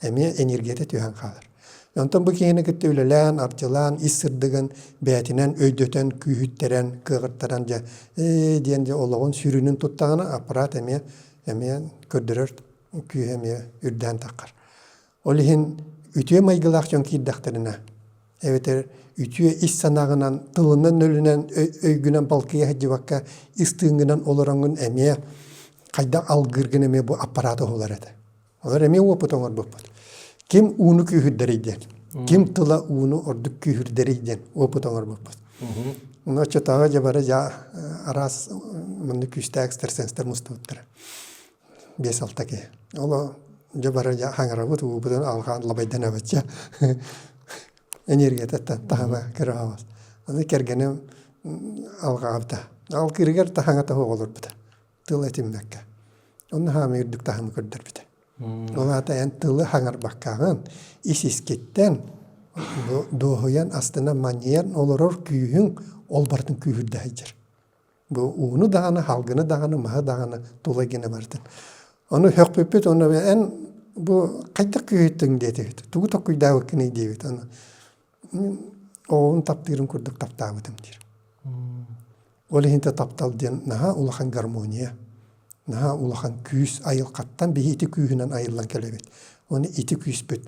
эмиэ энергията түһэн хаалар. Онтон бу киһини кытта үлэлээн, арчылаан, ис сырдыгын бэйэтинэн өйдөтөн, күүһүттэрэн, кыаҕыртаран дьэ ээ диэн дьэ олоҕун сүрүнүн туттаҕына аппарат эмиэ эмиэ көрдөрөр күүһэ эмиэ үрдээн таххар. Ол иһин үтүө майгылаах дьон киирдэхтэринэ, эбэтэр үтүө ис санааҕынан, тылынан-нөлүнэн, өйгүнэн балкыйа сылдьыбакка, ис тыыҥҥынан олороҥҥун эмиэ хайдах алгыыргын эмиэ бу аппарат уһулар этэ. Олор эмиэ уопут оҥорбуппут. Ким ууну күүһүрдэрий диэн. Ким тыла ууну ордук күүһүрдэрий диэн опыт оҥорбуппут. Ону оччотооҕу дьэ бары дьэ араас маннык күүстээх экстрасенстэр мустубуттара. 5-6 киһи. Ол дьэ бары дьэ хаҥарабыт уубутун алҕаан лабайданабыт дьэ. Энергията таһыма кыраҕабас. Аны кэргэним алҕаабыта. Алгыырыгар таһаҥа таһы оҕолорбута. Тыл этиммэккэ. Онно хаамыы үрдүк таһымы көрдөрбүтэ. Ол аата эн тылы хаҥарбаккаҕын ис-искиттэн бу дуоһуйан, астынан, манньыйан олорор күүһүҥ ол барытын күүһүрдэ сылдьар. Бу ууну даҕаны, халгыны даҕаны, маһы даҕаны тула гына барытын. Ону сөхпүппүт, ону эн бу хайдах күүһүттүҥ диэтибит, тугу толкуйдаабыккыный диэбит. Ону оҕобун таптыырым курдук таптаабытым диир. Ол иһин таптал диэн наһаа улахан гармония, наһаа улахан күүс айылҕаттан биһи ити күүһүнэн айыллан кэлэбит. Оны ити күүспүт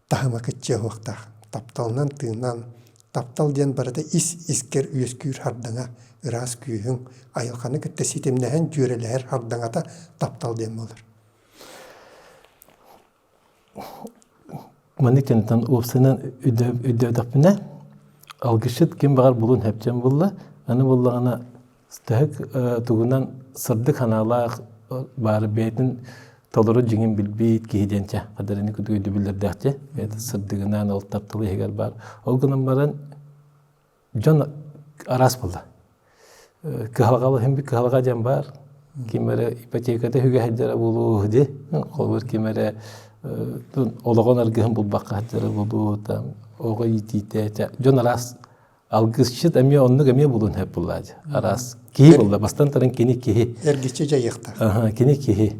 таһыма кыччыа суохтаах. Тапталынан тыынан, таптал диэн барыта ис-искэр үөскүүр хардаҥа, ыраас күүһүҥ, айылҕаны кытта ситимнэһэн дьүөрэлэһэр хардаҥата таптал диэн буолар. Маннык дьонтон уопсайынан өйдөөтөхпүнэ, алгысчыт ким баҕар булун сөптөөн булла, аны буллаҕына төһө тугунан сырдык санаалаах баары бэйэтин толору дьиҥин билбит киһи диэн чэ хадарыны курдук өйдөбүллэрдээх дьэ бэйэтин сырдыгынан ол таптал иһигэр баар ол гынан баран дьон араас буолла. Кыһалҕалы иһин кыһалҕа диэн баар. Ким эрэ ипотеката үһүгэ сылдьара буолуо дии. Холобур ким эрэ олоҕун аргыһын булбакка сылдьара буолуо, там оҕо иитиитэ. Дьон араас алгысчыт эмиэ оннук эмиэ булун сөп буоллаа дии. Араас киһи буолла. Бастан туран кини киһи. Эргиччи дьайыахтаах. Кини киһи.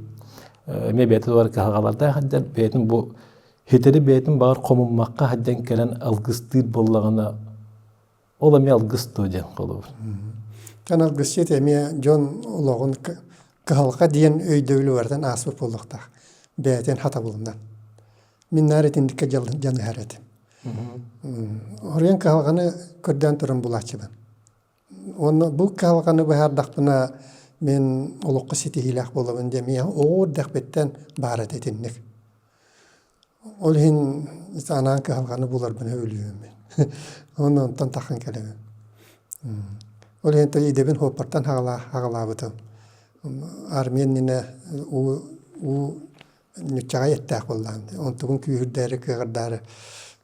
Эмиэ бэйэтэ тугар кыһалҕалардаах сылдьар, бэйэтин бу Хитэри бэйэтин баҕар хомуммакка сылдьан кэлэн алгыстыыр буоллаҕына, ол эмиэ алгыс дуо диэн холобур. Тэн алгысчыт эмиэ дьон олоҕун кыһалҕа диэн өйдөбүлү барытын ааспыт буолуохтаах. Бэйэтин хатабылынан. Мин наар итинниккэ дьаныһар этим. Оруйан кыһалҕаны көрдөөн туран булааччыбын. Уонна бу кыһалҕаны быһаардахпына мин олоххо ситиһиилээх буолабын диэн миэхэ оҕо эрдэхпиттэн баар этэ итинник. Ол иһин анаан кыһалҕаны буларбын сөбүлүүбүн мин. Уонна онтон таххан кэлэбин. Ол иһин идэбин суоппартан хаҕалаабытым. Армия иннинэ уу уу ньуччаҕай эттээх буоллаҕым дии. Онтугун күүһүрдээри, кыаҕырдаары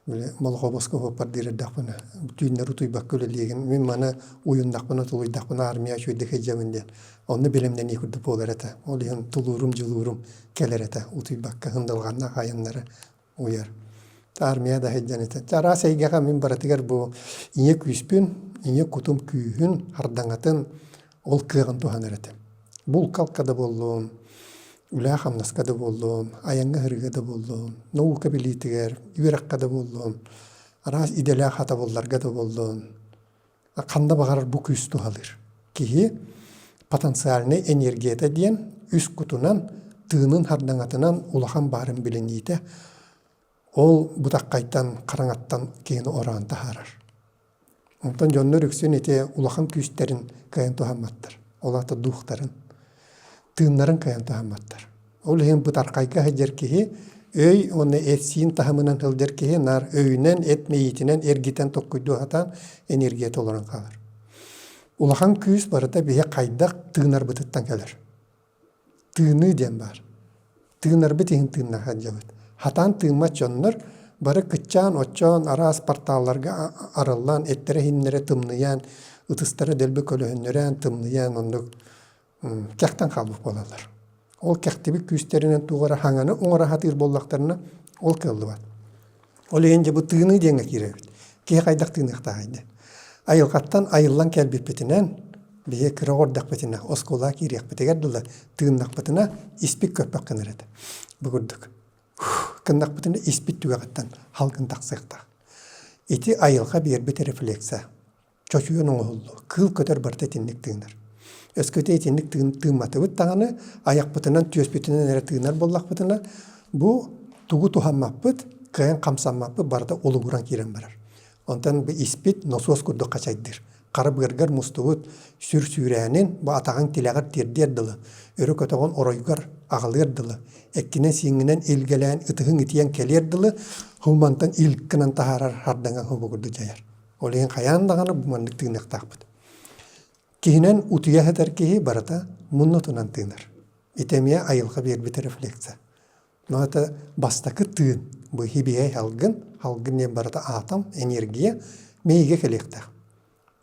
били молохобоско суоппардыыр эрдэхпинэ түүннэри утуйбакка үлэлиигин. Мин маны уйуннахпына, тулуйдахпына армия үчүгэйдик сылдьабын диэн. Онно бэлэмнэнии курдук буолар этэ. Ол иһин тулуурум, дьулуурум кэлэр этэ. Утуйбакка сындалҕаннаах айаннары уйар. Армия да сылдьан этэ. Араас эйгэҕэ мин барытыгар бу ийэ күүспүн, ийэ кутум күүһүн, хардаҥатын ол кыаҕын туһанар этим. Булка-алка да буоллун, үлэ-хамнаска да буоллун, айаҥҥа-сырыыга да буоллун, наука билиитигэр, үөрэххэ да буоллун, араас идэлээх хатабылларга да буоллун, ханна баҕарар бу күүс туһалыыр. Киһи потенциальнай энергията диэн үс кутунан, тыынын хардаҥатынан улахан баарын билиниитэ, ол бытаххайтан, хараҥаттан киһини ороон таһаарар. Онтон дьоннор үксүн ити улахан күүстэрин кыайан туһамматтар. Ол аата духтарын, тыыннарын кыайан туһамматтар. Ол иһин бытархайга сылдьар киһи өй уонна эт-сиин таһымынан сылдьар киһи наар өйүнэн, эт мэйиитинэн эргитэн толкуйдуу сатаан энергия толорон хаалар. Улахан күүс барыта биһи хайдах тыынарбытыттан кэлэр. Тыыныы диэн баар. Тыынарбыт иһин тыыннаах сылдьабыт. Хатаан тыыммат дьоннор бары кыччаан-оччоон араас порталларга арыллан, эттэрэ-иһиннэрэ тымныйан, ытыстара дэлби көлөһүннэрэн, тымныйан оннук кэхтэн хаалбыт буолаллар. Ол кэхтибит күүстэринэн туох эрэ хаҥаны оҥоро сатыыр буоллахтарына, ол кыаллыбат. Ол иһин дьэ бу тыыныы диэҥҥэ киирэбит. Киһи хайдах тыыныахтааҕый диэн. Айылҕаттан айыллан кэлбиппитинэн, биһи кыра оҕордохпутуна, оскуолаҕа киириэхпитигэр дылы тыыннахпытына испит көппөх гынар этэ. Бу курдук. Гыннахпытына испит түгэҕиттэн халгын тахсыахтаах. Ити айылҕа биэрбит рефлекса. чочуйан оҥоһуллуо. Кыыл көтөр барыта итинник тыынар. Өскөтө итинник тыын тыымматыбыт даҕаны, айахпытынан, түөспүтүнэн эрэ тыынар буоллахпытына, бу тугу туһаммаппыт, кыайан хамсаммаппыт барыта улугуран киирэн барар. Онтон бу испит носуос курдук хачайдыыр. Хара быаргар мустубут сүр сүүрээнин бу атаҕыҥ тилэҕэр тиэрдиэр дылы, өрө көтөҕөн оройгор аҕалыар дылы, эккинэн-сииҥҥинэн илгэлээн ытыһыҥ итийэн кэлиэр дылы, хумантан ил гынан таһаарар хардаҥа хобу курдук дьайар. Ол иһин хайаан даҕаны бу маннык тыыныахтаахпыт. Киһинэн утуйа сытар киһи барыта муннутунан тыынар. Ити эмиэ айылҕа биэрбит рефлекса. Но это бастакы тыын, бу хибиэй халгын, халгын диэн барыта атом, энергия мэйиигэ кэлиэхтээх.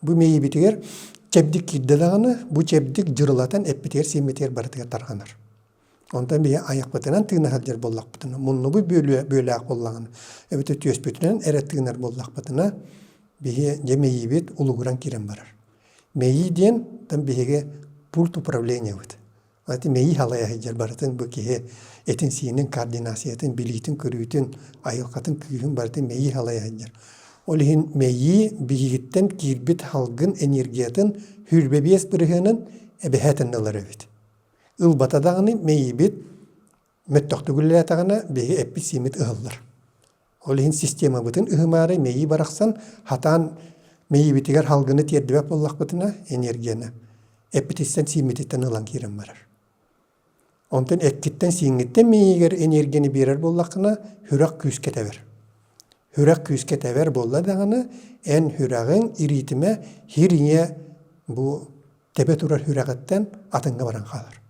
Бу мэйиибитигэр чэбдик киирдэ даҕаны, бу чэбдик дьырылатан эппитигэр-сииммитигэр барытыгар тарҕанар. Онтон биһи айахпытынан тыына сылдьар буоллахпытына, муннубут бүөлээх буоллаҕына, эбэтэр түөспүтүнэн эрэ тыынар буоллахпытына, биһи дьэ мэйиибит улугуран киирэн барар. Мэйии диэн там биһиги пульт управлениебыт. Ити мэйии халайа сылдьар барытын бу киһи этин-сиинин координациятын, билиитин-көрүүтүн, айылҕатын күүһүн барытын мэйии халайа сылдьар. Ол иһин мэйии биһигиттэн киирбит салгын энергиятын 25 бырыһыанын эбэһээтин ылар эбит. Ылбата даҕаны мэйиибит мөттөхтүк үлэлээтэҕинэ биһиги эппит-сииммит ыһыллар. Ол иһин системабытын ыһымаары мэйии барахсан хатаан мэйиибитигэр салгыны тиэрдибэт буоллахпытына энергияны эппититтэн-сииммититтэн ылан киирэн барар. Онтон эккиттэн-сииҥҥиттэн мэйиигэр энергияны биэрэр буоллаххына сүрэх күүскэ тэбэр. Сүрэх күүскэ тэбэр буолла даҕаны эн сүрэҕиҥ ириитимэ сир ийэ бу тэбэ турар сүрэҕиттэн атыҥҥа баран хаалар.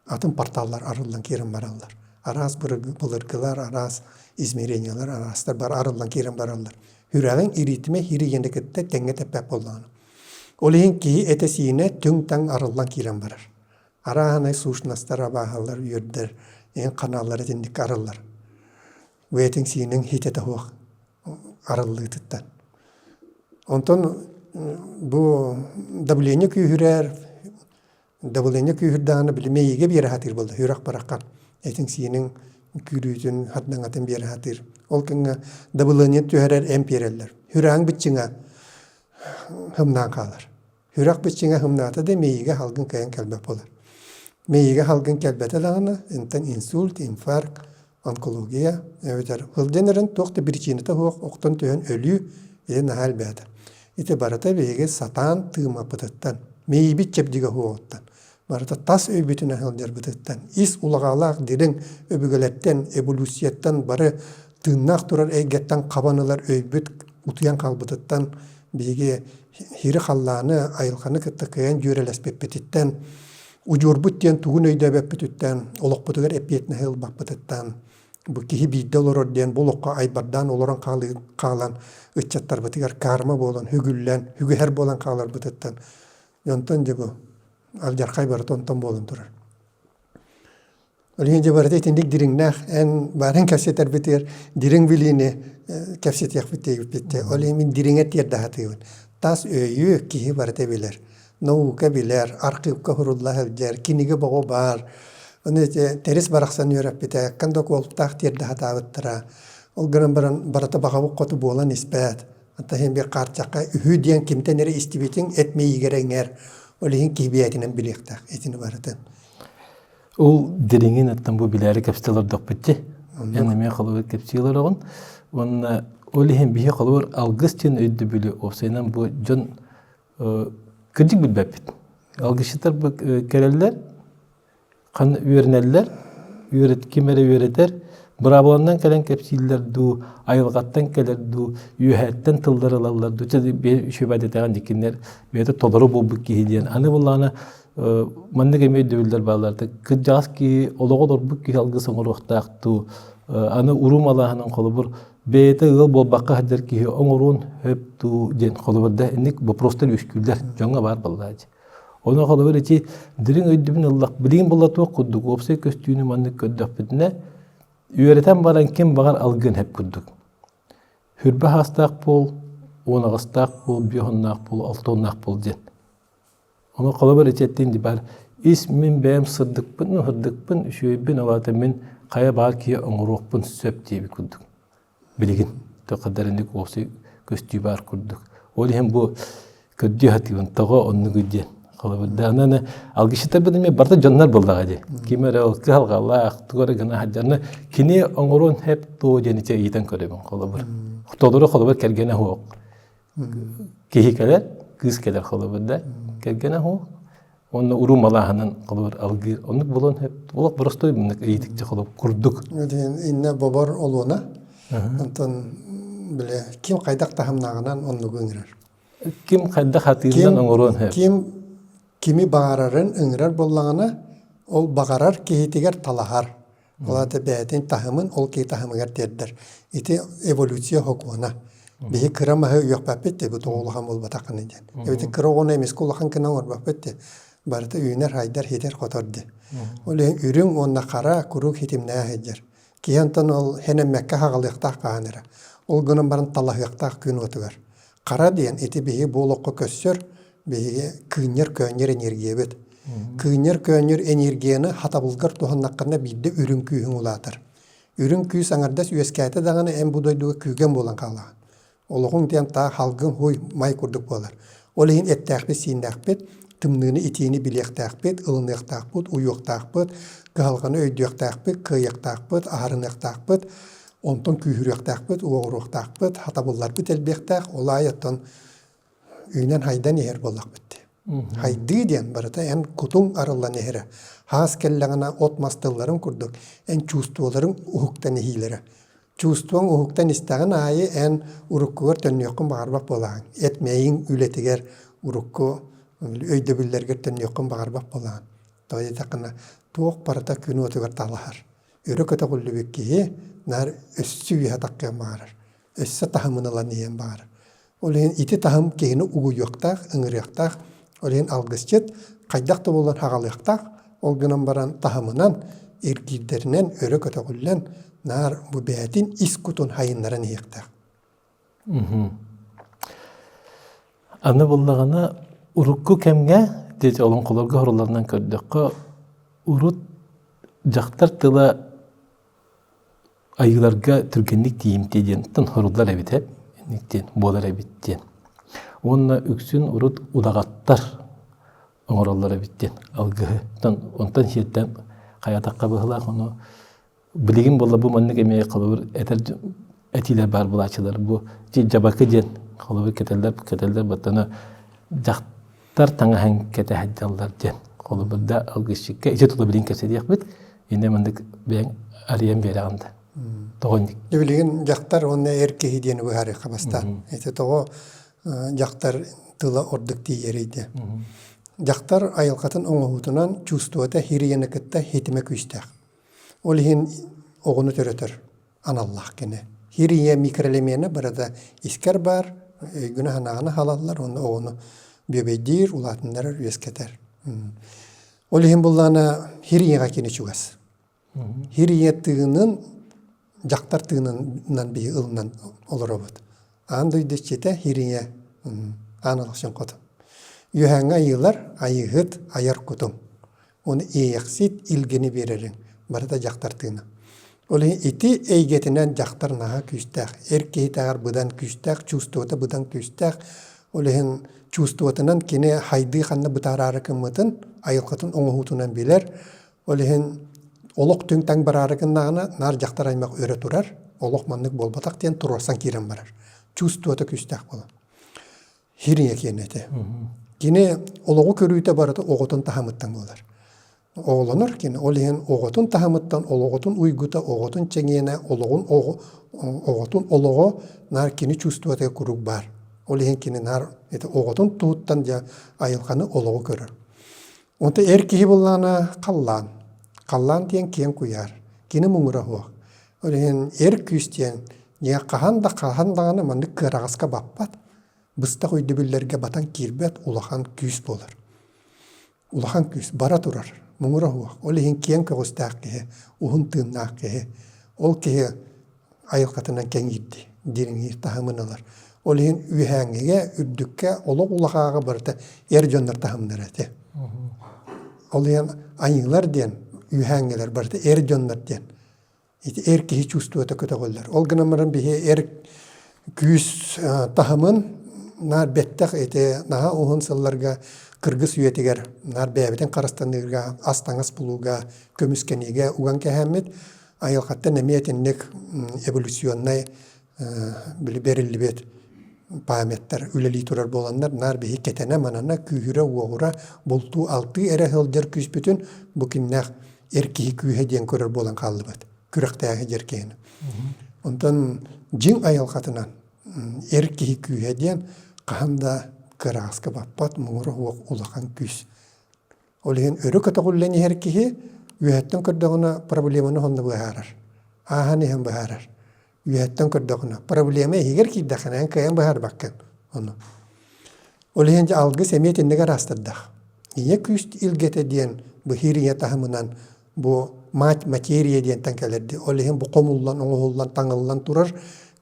Атын порталлар арыллан киирэн бараллар. Араас былыргылар, араас измерениялар, араастар бары арыллан киирэн бараллар. Сүрэҕиҥ ириитимэ ириигини кытта тэҥҥэ тэппэт буоллаҕына. Ол иһин киһи этэ-сиинэ түҥ-таҥ арыллан киирэн барар. Арааһынай сущностар, абааһылар, үөрдэр, эн ханааллар итинник арыллар. Бэйэтиҥ-сииниҥ хитэтэ суох арыллыытыттан. Онтон бу давление күүһүрэр, давление күүһүрдэҕинэ били мэйиигэ биэрэ сатыыр буолла, сүрэх бараххан этиҥ-сииниҥ күүрүүтүн, хатдаҥатын биэрэ сатыыр. Ол кэмҥэ давление түһэрэр эмп биэрэллэр. Сүрэҕиҥ быччыҥа һымнаан хаалар. Сүрэх быччыҥа һымнаата да мэйиигэ салгын кыайан кэлбэт буолар. Мэйиигэ салгын кэлбэтэ даҕаны, интэн инсульт, инфаркт, онкология эбэтэр сылдьан эрэн туох да причината суох охтон түһэн өлүү ити наһаа элбээтэ. Ити барыта биһиги сатаан тыыммаппытыттан, мэйиибит чэбдигэ суоҕуттан, барыта тас өйбүтүнэн сылдьарбытыттан, ис улаҕалаах дириҥ өбүгэлэртэн, эволюцияттан бары тыыннаах турар эйгэттэн хабан ылар өйбүт утуйан хаалбытыттан биһиги сири халлааны, айылҕаны кытта кыайан дьүөрэлэспиппититтэн, удьуорбут диэн тугун өйдөөбөппүтүттэн, олохпутугар эппиэтинэһи ылбаппытыттан, бу киһи биирдэ олорор диэн бу олоххо айбардаан олорон хаалан ыччаттарбытыгар карма буолан, үгүллэн, үгэһэр буолан хааларбытыттан, онтон дьэ бу алдьархай барыта онтон буолан турар. Ол иһин дьэ барыта итинник дириҥнээх эн баарын кэпсэтэрбитигэр дириҥ билиини кэпсэтиэхпит диэбиппит. Ол иһин мин дириҥэ тиэрдэ сатыыбын. Тас өйү киһи барыта билэр. Наука билэр, архыыпка сурулла сылдьар, кинигэ боҕо баар. Ону ити Тэрис барахсан үөрэппитэ, кондоколтаах тиэрдэ сатаабыттара. Ол гынан баран барыта баҕабыт хоту буолан испэт. Ата иһин биир хаарчахха үһү диэн кимтэн эрэ истибитиҥ эт мэйиигэр эҥээр. Ол иһин киһи бэйэтинэн билиэхтээх итини барытын. Ол дириҥин оттон бу билээри кэпсэтэ олордохпут дии. Эн эмиэ холобур кэпсии олороҕун. Уонна ол иһин биһи холобур алгыс диэн өйдөбүлү уопсайынан бу дьон кырдьык билбэппит. Алгысчыттар бу кэлэллэр, ханна үөрэнэллэр, үөрэт ким эрэ үөрэтэр, быраабыланан кэлэн кэпсииллэр дуу, айылҕаттан кэлэр дуу, үөһээттэн тыллар ылаллар дуу, үчүгэйдэтэҕин дикиннэр бэйэтэ толору буолбут киһи диэн. Аны буллаҕына маннык эмиэ өйдөбүллэр бааллар. Кырдьаҕас киһи олоҕу олорбут киһи алгыс оҥоруохтаах дуу, аны уруу малааһынын холобур бэйэтэ ыал буолбакка сылдьар киһи оҥоруон сөп дуу диэн холобур да инник вопростар үөскүүллэр дьоҥҥо баар буоллааччы. Ону холобур ити дириҥ өйдөбүн ыллах билигин буолла туох курдук уопсай көстүүнү маннык көрдөхпүтүнэ үөрэтэн баран ким баҕар алгыан сөп курдук. Хүрбэ хаастаах буол, 18-таах буол, 5-оннаах буол, 6-оннаах буол диэн. Ону холобур итиэттин баар ис мин бэйэм сырдыкпын, сырдыкпын, үчүгэйбин, ол аата мин хайа баар киһи оҥоруохпун сөп диэбит курдук. Билигин тоқадарыник уопсай көстүү баар курдук. Ол иһин бу көрдүү сатыыбын тоҕо оннугуй диэн. Холобурдаананы алгысчыттарбыт эмиэ барыта дьоннор буоллаҕа дии. Ким эрэ ол кыһалҕалаах, тугу эрэ гына сылдьарына кини оҥоруон сөп дуо диэн ити ыйытан көрөбүн холобур. Толору холобур кэргэнэ суох. Киһи кэлэр, кыыс кэлэр холобур да кэргэнэ суох уонна уруу малааһынын холобур алгыыр оннук буолуон сөп олох боростуой муннук ыйытыкча холобур курдук иннэ бобор олуона онтон бile ким хайдах таһымнааҕынан оннугу ыҥырар ким хайдах атыырынан оҥоруон сөп ким кими баҕарарын ыҥырар буоллаҕына ол баҕарар киһитигэр талаһар Ол аата бэйэтин таһымын ол киһи таһымыгар тиэрдэр. Ити эволюция сокуона. Биһи кыра маһы үөхпэппит де бу тоҕо улахан буолбатаххыный диэн. Эбэтэр кыра оҕону эмискэ улахан гына оҥорбоппут де. Барыта үүнэр, хайдар, хитэр-хотор де. Ол иһин үрүҥ уонна хара куруук хитимнээх сылдьар. Киһи онтон ол хэнэммэккэ хаҕалыахтаах хаһан эрэ. Ол гынан баран талаһыахтаах күн уотугар. Хара диэн ити биһи бу олоххо көссөр, биһиги кыынньар-көөнньөр энергиябыт. Кыынньар-көөнньөр энергияны хатабылгар туһаннаххына биирдэ үрүҥ күүһүҥ улаатар. Үрүҥ күүс аҥардас үөскээтэ даҕаны эн бу дойдуга күүгэн буолан хаалаҕын. Олоҕуҥ диэн таах халгын хуй май курдук буолар. Ол иһин эттээхпит-сииннээхпит, тымныыны-итиини билиэхтээхпит, ылыныахтаахпыт, уйуохтаахпыт, кыһалҕаны өйдүөхтээхпит, кыайыахтаахпыт, аһарыныахтаахпыт. Онтон күүһүрүөхтээхпит, уоҕуруохтаахпыт, хатабылларбыт элбиэхтээх, ол аайы оттон үүнэн-хайдан иһэр буоллахпыт дии. Хайдыы диэн барыта эн кутуҥ арыллан иһэрэ. Хаас кэллэҕинэ от-мас тылларын курдук эн чувстволарыҥ уһуктан иһиилэрэ. Чувствоҥ уһуктан истэҕин аайы эн уруккугар төннүөххүн баҕарбат буолаҕын. Эт мэйиҥ үлэтигэр урукку өйдөбүллэргэр төннүөххүн баҕарбат буолаҕын. Тоҕо диэтэххинэ туох барыта күн уотугар талаһар. Өрө көтөҕүллүбүт киһи наар өссө үөһэ таххыан баҕарар, өссө таһымын ылан иһиэн баҕарар. Ол иһин ити таһым киһини угуйуохтаах, ыҥырыахтаах. Ол иһин алгысчыт хайдах да буолан хаҕалыахтаах, ол гынан баран таһымынан, эргиирдэринэн өрө көтөҕүллэн, наар бу бэйэтин ис кутун хайыннаран иһиэхтээх. Аны буллаҕына урукку кэмҥэ дети олоҥхолорго хорулларынан көрдөххө урут дьахтар тыла айыыларга түргэнник тиийимтиэ диэн хоруллар эбит ээ инник диэн буолар эбит диэн. Уонна үксүн урут удаҕаттар оҥороллор эбит диэн алгыһы. Онтон сиэртэн хайатахха быһылаах ону Билигин буолла бу маннык эмиэ холобур этэр этиилэр баар булааччылар бу дьабакы диэн холобур кэтэллэр кэтэллэр баттана дьахтар таҥаһын кэтэ сылдьаллар диэн холобур да алгысчыкка ити тула билин кэпсэтиэхпит иннэ маннык бэйэҥ арыйан биэрэҕин да тоҕо инник Билигин дьахтар уонна эр киһи диэни быһаарыахха бастаан. Ити тоҕо дьахтар тыла ордук тиийэрий диэн. Дьахтар айылҕатын оҥоһуутунан чувствота хирияны кытта хитимэ күүстээх. Ол иһин оҕону төрөтөр аналлаах кини. Хирия микроэлемена барыта искэр баар, өйгүнэ-санааҕына халаллар уонна оҕону бүөбэйдиир, улаатыннарар, үөскэтэр. Ол иһин буллаана хирияҕа кини чугас. Хирия тыынын дьахтар тыынынан биһи ылынан олоробут. Аан дойду иччитэ хирия аан олохсун хотун. Үөһээҥҥи айыылар айыыһыт айар кутум. Оны иэйэхсит илгэни биэрэриҥ барыта дьахтар тыына. Ол иһин ити эйгэтинэн дьахтар наһаа күүстээх, эр киһитээҕэр быдан күүстээх, чувствота быдан күүстээх. Ол иһин чувствотынан кини хайдыы ханна бытаараары гыммытын, айылҕатын оҥоһуутунан билэр. Ол иһин олох түҥ-таҥ бараары гыннаҕына, наар дьахтар аймах өрө турар, олох маннык буолбатах диэн туруорсан киирэн барар. Чувствота күүстээх буолан. Хирия киэнэ этэ. Кини олоҕу көрүүтэ барыта оҕотун таһымыттан буолар. Оҕолонор кини ол иһин оҕотун таһымыттан олоҕотун уйгута, оҕотун чэҥиэнэ, олоҕун оҕотун олоҕо наар кини чувствуотугар куруук баар. Ол иһин кини наар это оҕотун туһуттан дьэ айылҕаны олоҕу көрөр. Онто эр киһи буоллаҕына халлаан. Халлаан диэн киэҥ куйаар. Кини муҥура суох. Ол иһин эр күүс диэн дьиҥэ хаһан да хаһан даҕаны маннык кыараҕаска баппат, быстах өйдөбүллэргэ батан киирбэт улахан күүс буолар. Улахан күүс бара турар, муҥура суох. Ол иһин киэҥ көҕүстээх киһи, уһун тыыннаах киһи. Ол киһи айылҕатынан кэҥиирдии, дириҥиир таһымын ылар. Ол иһин үөһээҥҥигэ, үрдүккэ олох улахааҕа барыта эр дьоннор таһымнара этэ. Ол иһин айыылар диэн үөһээҥҥилэр барыта эр дьоннор диэн. Ити эр киһи чувствуета көтөҕүллэр. Ол гынан баран биһи эр күүс таһымын наар бэттэх ити наһаа уһун сылларга кыргыс үйэтигэр наар бэйэбитин харыстаныырга, ас-таҥас булууга, көмүскэниигэ уган кэһээммит айылҕаттан эмиэ итинник эволюционнай били бэриллибит. Памяттар үлэлии турар буоланнар, наар биһи кэтэнэ-манана, күүһүрэ-уоҕура, бултуу-алтыы эрэ сылдьар күүспүтүн бу киннээх эр киһи күүһэ диэн көрөр буолан хааллыбыт. Күрэхтээһи дьэр киһини. Онтон дьиҥ айылҕатынан эр киһи күүһэ диэн хаһан да кыраҕаска баппат муҥура суох улахан күүс. Ол иһин өрө көтөҕүллэн иһэр киһи үөһэттэн көрдөҕүнэ проблеманы онно быһаарар. Ааһан иһэн быһаарар. Үөһэттэн көрдөҕүнэ проблема иһигэр киирдэххинэ эн кыайан быһаарбаккын ону. Ол иһин дьэ алгыс эмиэ итинник араастардаах. Ийэ күүс илгэтэ диэн быһыыр ийэ таһымынан бу мать материя диэнтэн кэлэрди. Ол иһин бу хомуллан, оҥоһуллан, таҥыллан турар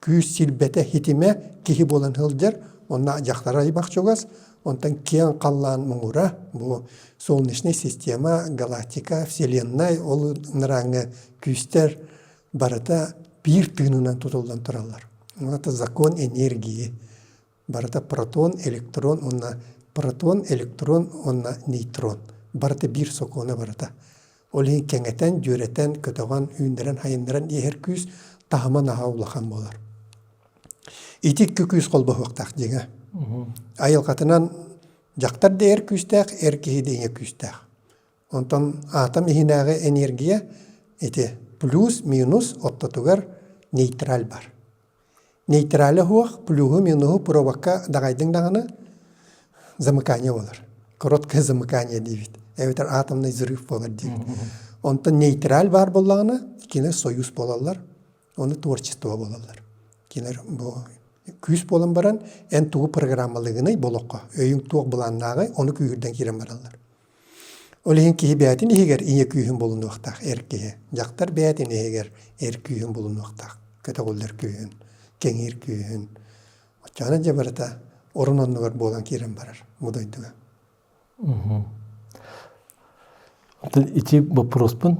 күүс силбэтэ, хитимэ киһи буолан сылдьар. Онно дьахтар айбах чугас, онтон киэҥ халлаан муҥура, бу солнечный система, галактика, вселенная, ол ынырааҥҥы күүстэр барыта биир тыынынан тутуллан тураллар. Это закон энергии. Барыта протон, электрон уонна протон, электрон уонна нейтрон. Барыта биир сокуона барыта. Ол иһин кэҥэтэн, дьүөрэтэн, көтөҕөн, үүннэрэн-хайыннаран иһэр күүс таһыма наһаа улахан буолар. Ити икки күүс холбоһуохтаах дьиҥэ. Айылҕатынан дьахтар да эр күүстээх, эр киһи да ийэ күүстээх. Онтон атом иһинээҕи энергия ити плюс, минус ортотугар нейтраль бар. Нейтрале суох, плюһу, минуһу пробакка даҕайдыҥ даҕаны замыкание буолар. Короткое замыкание диибит. Эбэтэр атомный взрыв буолар диибит. Онтон нейтраль баар буоллаҕына, кинилэр союз буолаллар, ону творчество буолаллар. Кинилэр бу күүс буолан баран, эн тугу программалыгыный бу олоххо, өйүҥ туох былааннааҕый, ону күүһүрдэн киирэн бараллар. Ол иһин киһи бэйэтин иһигэр ийэ күүһүн булунуохтаах эр киһи. Дьахтар бэйэтин иһигэр эр күүһүн булунуохтаах. Көтөҕүллэр күүһүн, кэҥиир күүһүн. Оччоҕуна дьэ барыта орун оннугар буолан киирэн барар бу дойдуга. Оттон ити боппуруоспун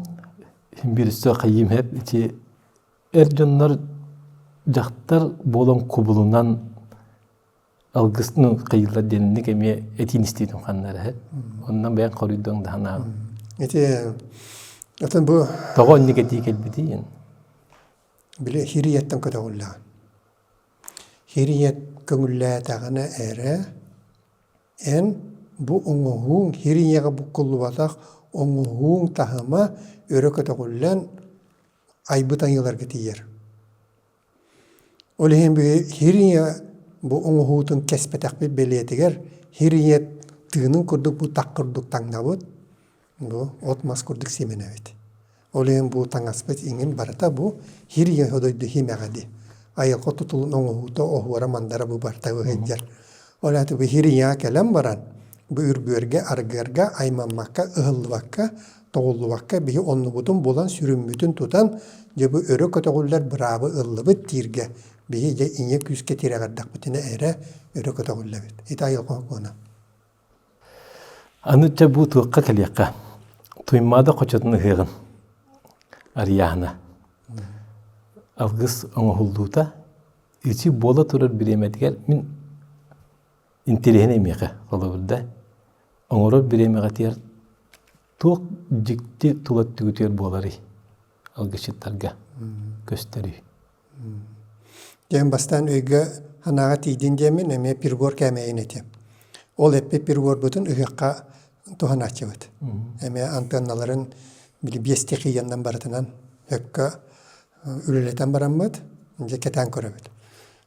биир өссө хайыым иһэр ити эр дьоннор дьахтар буолан кубулунан алгыс ну хайыылар диэнник эмиэ этиин истиитин ханна эрэ онно бэйэн хоруйдуоҥ да санаабын ити атын бу тоҕо оннук этии кэлбитий били хирийэттэн көтөҕүллэҕин хирийэт көҥүллээтэҕинэ эрэ эн бу оҥоһууҥ хирийэҕэ буккуллубатах оҥоһууҥ таһыма өрө көтөҕүллэн айбыт айыыларга тиийэр Ол иһин хирия бу оҥоһуутун кэспэтэхпит бэлиэтигэр хирия тыынын курдук бу тах курдук таҥнабыт, бу от-мас курдук симэнэбит. Ол иһин бу таҥаспыт иҥин барыта бу хирия дойду химэҕэ дии. Айылҕа тутулун оҥоһуута оһуора-мандара бу барыта сылдьар. Ол аата бу хирияҕа кэлэн баран бу үргүөргэ, аргыарга аймаммакка, ыһыллыбакка тоҕуллубакка биһи оннубутун булан сүрүммүтүн тутан дьэ бу өрө көтөҕүллэр быраабы ыллыбыт дииргэ биһи дьэ ийэ күүскэ тирэҕирдэхпитинэ эрэ өрө көтөҕүллэбит. Ити айылҕа сокуона. Аны чэ бу туохха кэлиэххэ. Туймаада хочотун ыһыаҕын арыйааһына. Алгыс оҥоһуллуута ити буола турар бириэмэтигэр мин интэриэһинэй миэхэ холобурда оҥорор бириэмэҕитигэр Туох дьикти тула түгүтүөр буоларый алгысчыттарга көстөрүй? Диэн бастаан өйгө санааҕа тиийдин диэммин эмиэ пиргор кээмэйин этиэм. Ол эппит пиргорбутун ыһыахха туһанааччыбыт. Эмиэ антыанналарын били биэс стихиянан барытынан өккө үлэлэтэн бараммыт, дьэ кэтээн көрөбүт.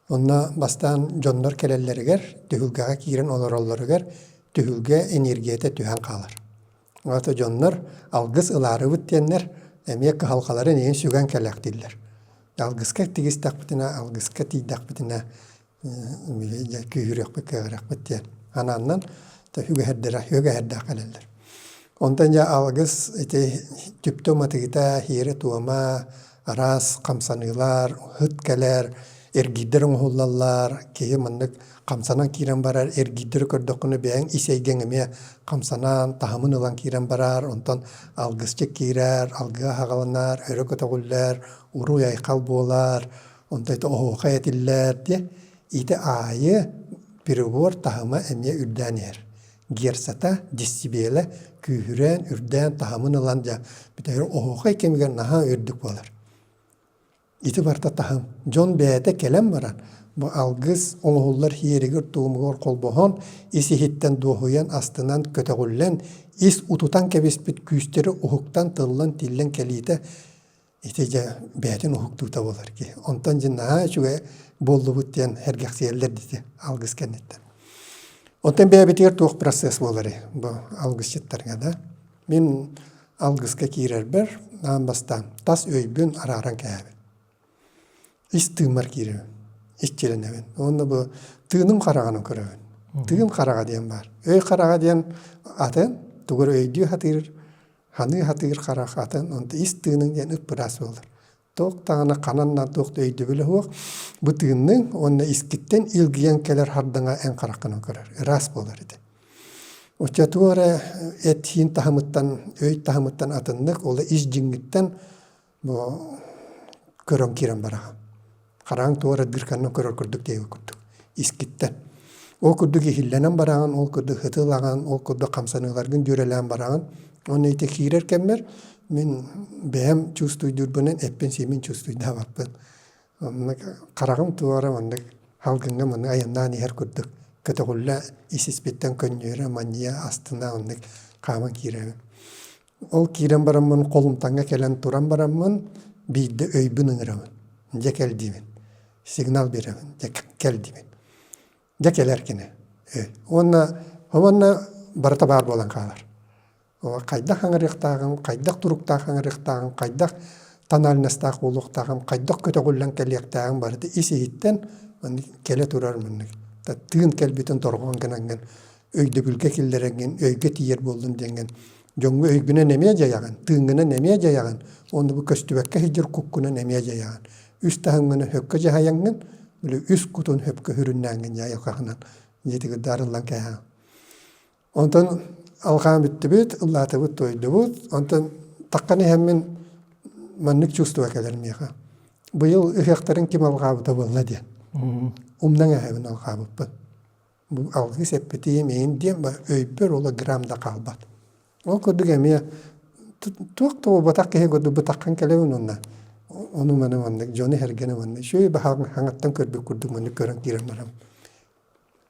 Онно бастаан дьоннор кэлэллэригэр, түһүлгэҕэ киирэн олороллоругар түһүлгэ энергията түһэн хаалар. Ото дьоннор алгыс ылаарыбыт диэннэр эмиэ кыһалҕаларын иһин сүгэн кэлээхтииллэр. Алгыска тигистэхпитинэ, алгыска тиийдэхпитинэ күүһүрүөхпүт, кыаҕырыахпыт диэн анааннан үгэһэрдэрэ үгэһэрдээх кэлэллэр. Онтон дьэ алгыс ити түптэ уматыыта, иэрэ-туома, араас хамсаныылар, ыт кэлэр, эргиирдэр оҥоһуллаллар, киһи маннык хамсанан киирэн барар, эргиирдэри көрдөххүнэ бэйэҥ ис эйгэҥ эмиэ хамсанан, таһымын ылан киирэн барар, онтон алгысчыт киирэр, алгыһа аҕаланар, өрө көтөҕүллэр, уруй-айхал буолар, онтон ити оһуохай этиллэр диэ. Ити аайы перебор таһыма эмиэ үрдээн иһэр. Герцата, десибиэлэ күүһүрэн, үрдээн, таһымын ылан дьэ бүтэһигэр оһуохай кэмигэр наһаа үрдүк буолар. Ити барыта таһым. Дьон бэйэтэ кэлэн баран, бу алгыс оҥоһуллар иэригэр-туомугар холбоһон, ис-иһиттэн дуоһуйан, астынан, көтөҕүллэн, ис утутан кэбиспит күүстэри уһуктан, тыллан-тиллэн кэлиитэ ити дьэ бэйэтин уһуктуута буолар киһи. Онтон дьэ наһаа үчүгэй буоллубут диэн сэргэхсийэллэр дии алгыс кэнниттэн. Онтон бэйэбитигэр туох процесс буоларый бу алгысчыттарга да? Мин алгыска киирэрбэр аан бастаан тас өйбүн арааран кээһэбин. Ис тыыммар киирэбин, иччилэнэбин. Уонна бу тыыным хараҕынан көрөбүн. Тыын хараҕа диэн баар. Өй хараҕа диэн атын, тугу эрэ өйдүү сатыыр, ханыы сатыыр харах атын, онто ис тыыныҥ диэн ып-ыраас буолар. Туох даҕаны ханан да туох да өйдөбүлэ суох. Бу тыынныҥ уонна искиттэн илгийэн кэлэр хардаҥа эн хараххынан көрөр. Ыраас буолар ити. Оччотугар эрэ эт-сиин таһымыттан, өй таһымыттан атыннык, ол ис дьиҥҥиттэн бу көрөн киирэн бараҕын. Хараҥ туора дырканнан көрөр курдук диэбит курдук искиттэн. Ол курдук иһиллэнэн бараҕын, ол курдук ытылаҕын, ол курдук хамсаныыларгын дьүөрэлээн бараҕын. Уонна ити киирэр кэммэр мин бэйэм чувствуйдуурбунан эппин-сииммин чувствуйдаабаппын. Оннук хараҕым туора маннык салгыҥҥа маннык айаннаан иһэр курдук көтөҕүллэ ис-испиттэн көнньүөрэ, манньыйа, астына оннук хааман киирэбин. Ол киирэн бараммын холумтаҥҥа кэлэн туран бараммын биирдэ өйбүн ыҥырабын. Дьэ кэл диибин. Сигнал биэрэбин. Дьэ кэл диибин. Дьэ кэлэр кини. Уонна уонна барыта баар буолан хаалар. Хайдах ыҥырыахтааҕым, хайдах туруктаах ыҥырыахтааҕым, хайдах тональностаах буолуохтааҕым, хайдах көтөҕүллэн кэлиэхтээҕим барыта ис-иһиттэн маннык кэлэ турар маннык тыын кэлбитин торҕоон гынаҥҥын өйдөбүлгэ киллэрэҥҥин, өйгө тиийэр буоллун диэҥҥин дьоҥҥо өйгүнэн эмиэ дьайаҕын, тыыҥҥынан эмиэ дьайаҕын, уонна бу көстүбэккэ сылдьар куккунан эмиэ дьайаҕын. Үс таһымҥынан сөпкө дьаһайаҥҥын, били үс кутун сөпкө сүрүннээҥҥин дьайылҕаһынан дьиэтигэр арыллан кээһэҕин. Онтон алҕаан бүттүбүт, ыллаатыбыт, туойдубут. Онтон таххан иһэммин маннык чувство кэлэр миэхэ. Быйыл ыһыахтарын ким алҕаабыта буолла диэн. Умнаҥ эһэбин алҕаабыппын. Бу алгыс эппитим иһин диэн өйбөр ола грамм да хаалбат. Ол курдук эмиэ туох да буолбатах киһи курдук бытаххан кэлэбин уонна ону маны маннык дьону сэргэни маннык үчүгэй хаҥаттан көрбүт курдук маннык көрөн киирэн барам.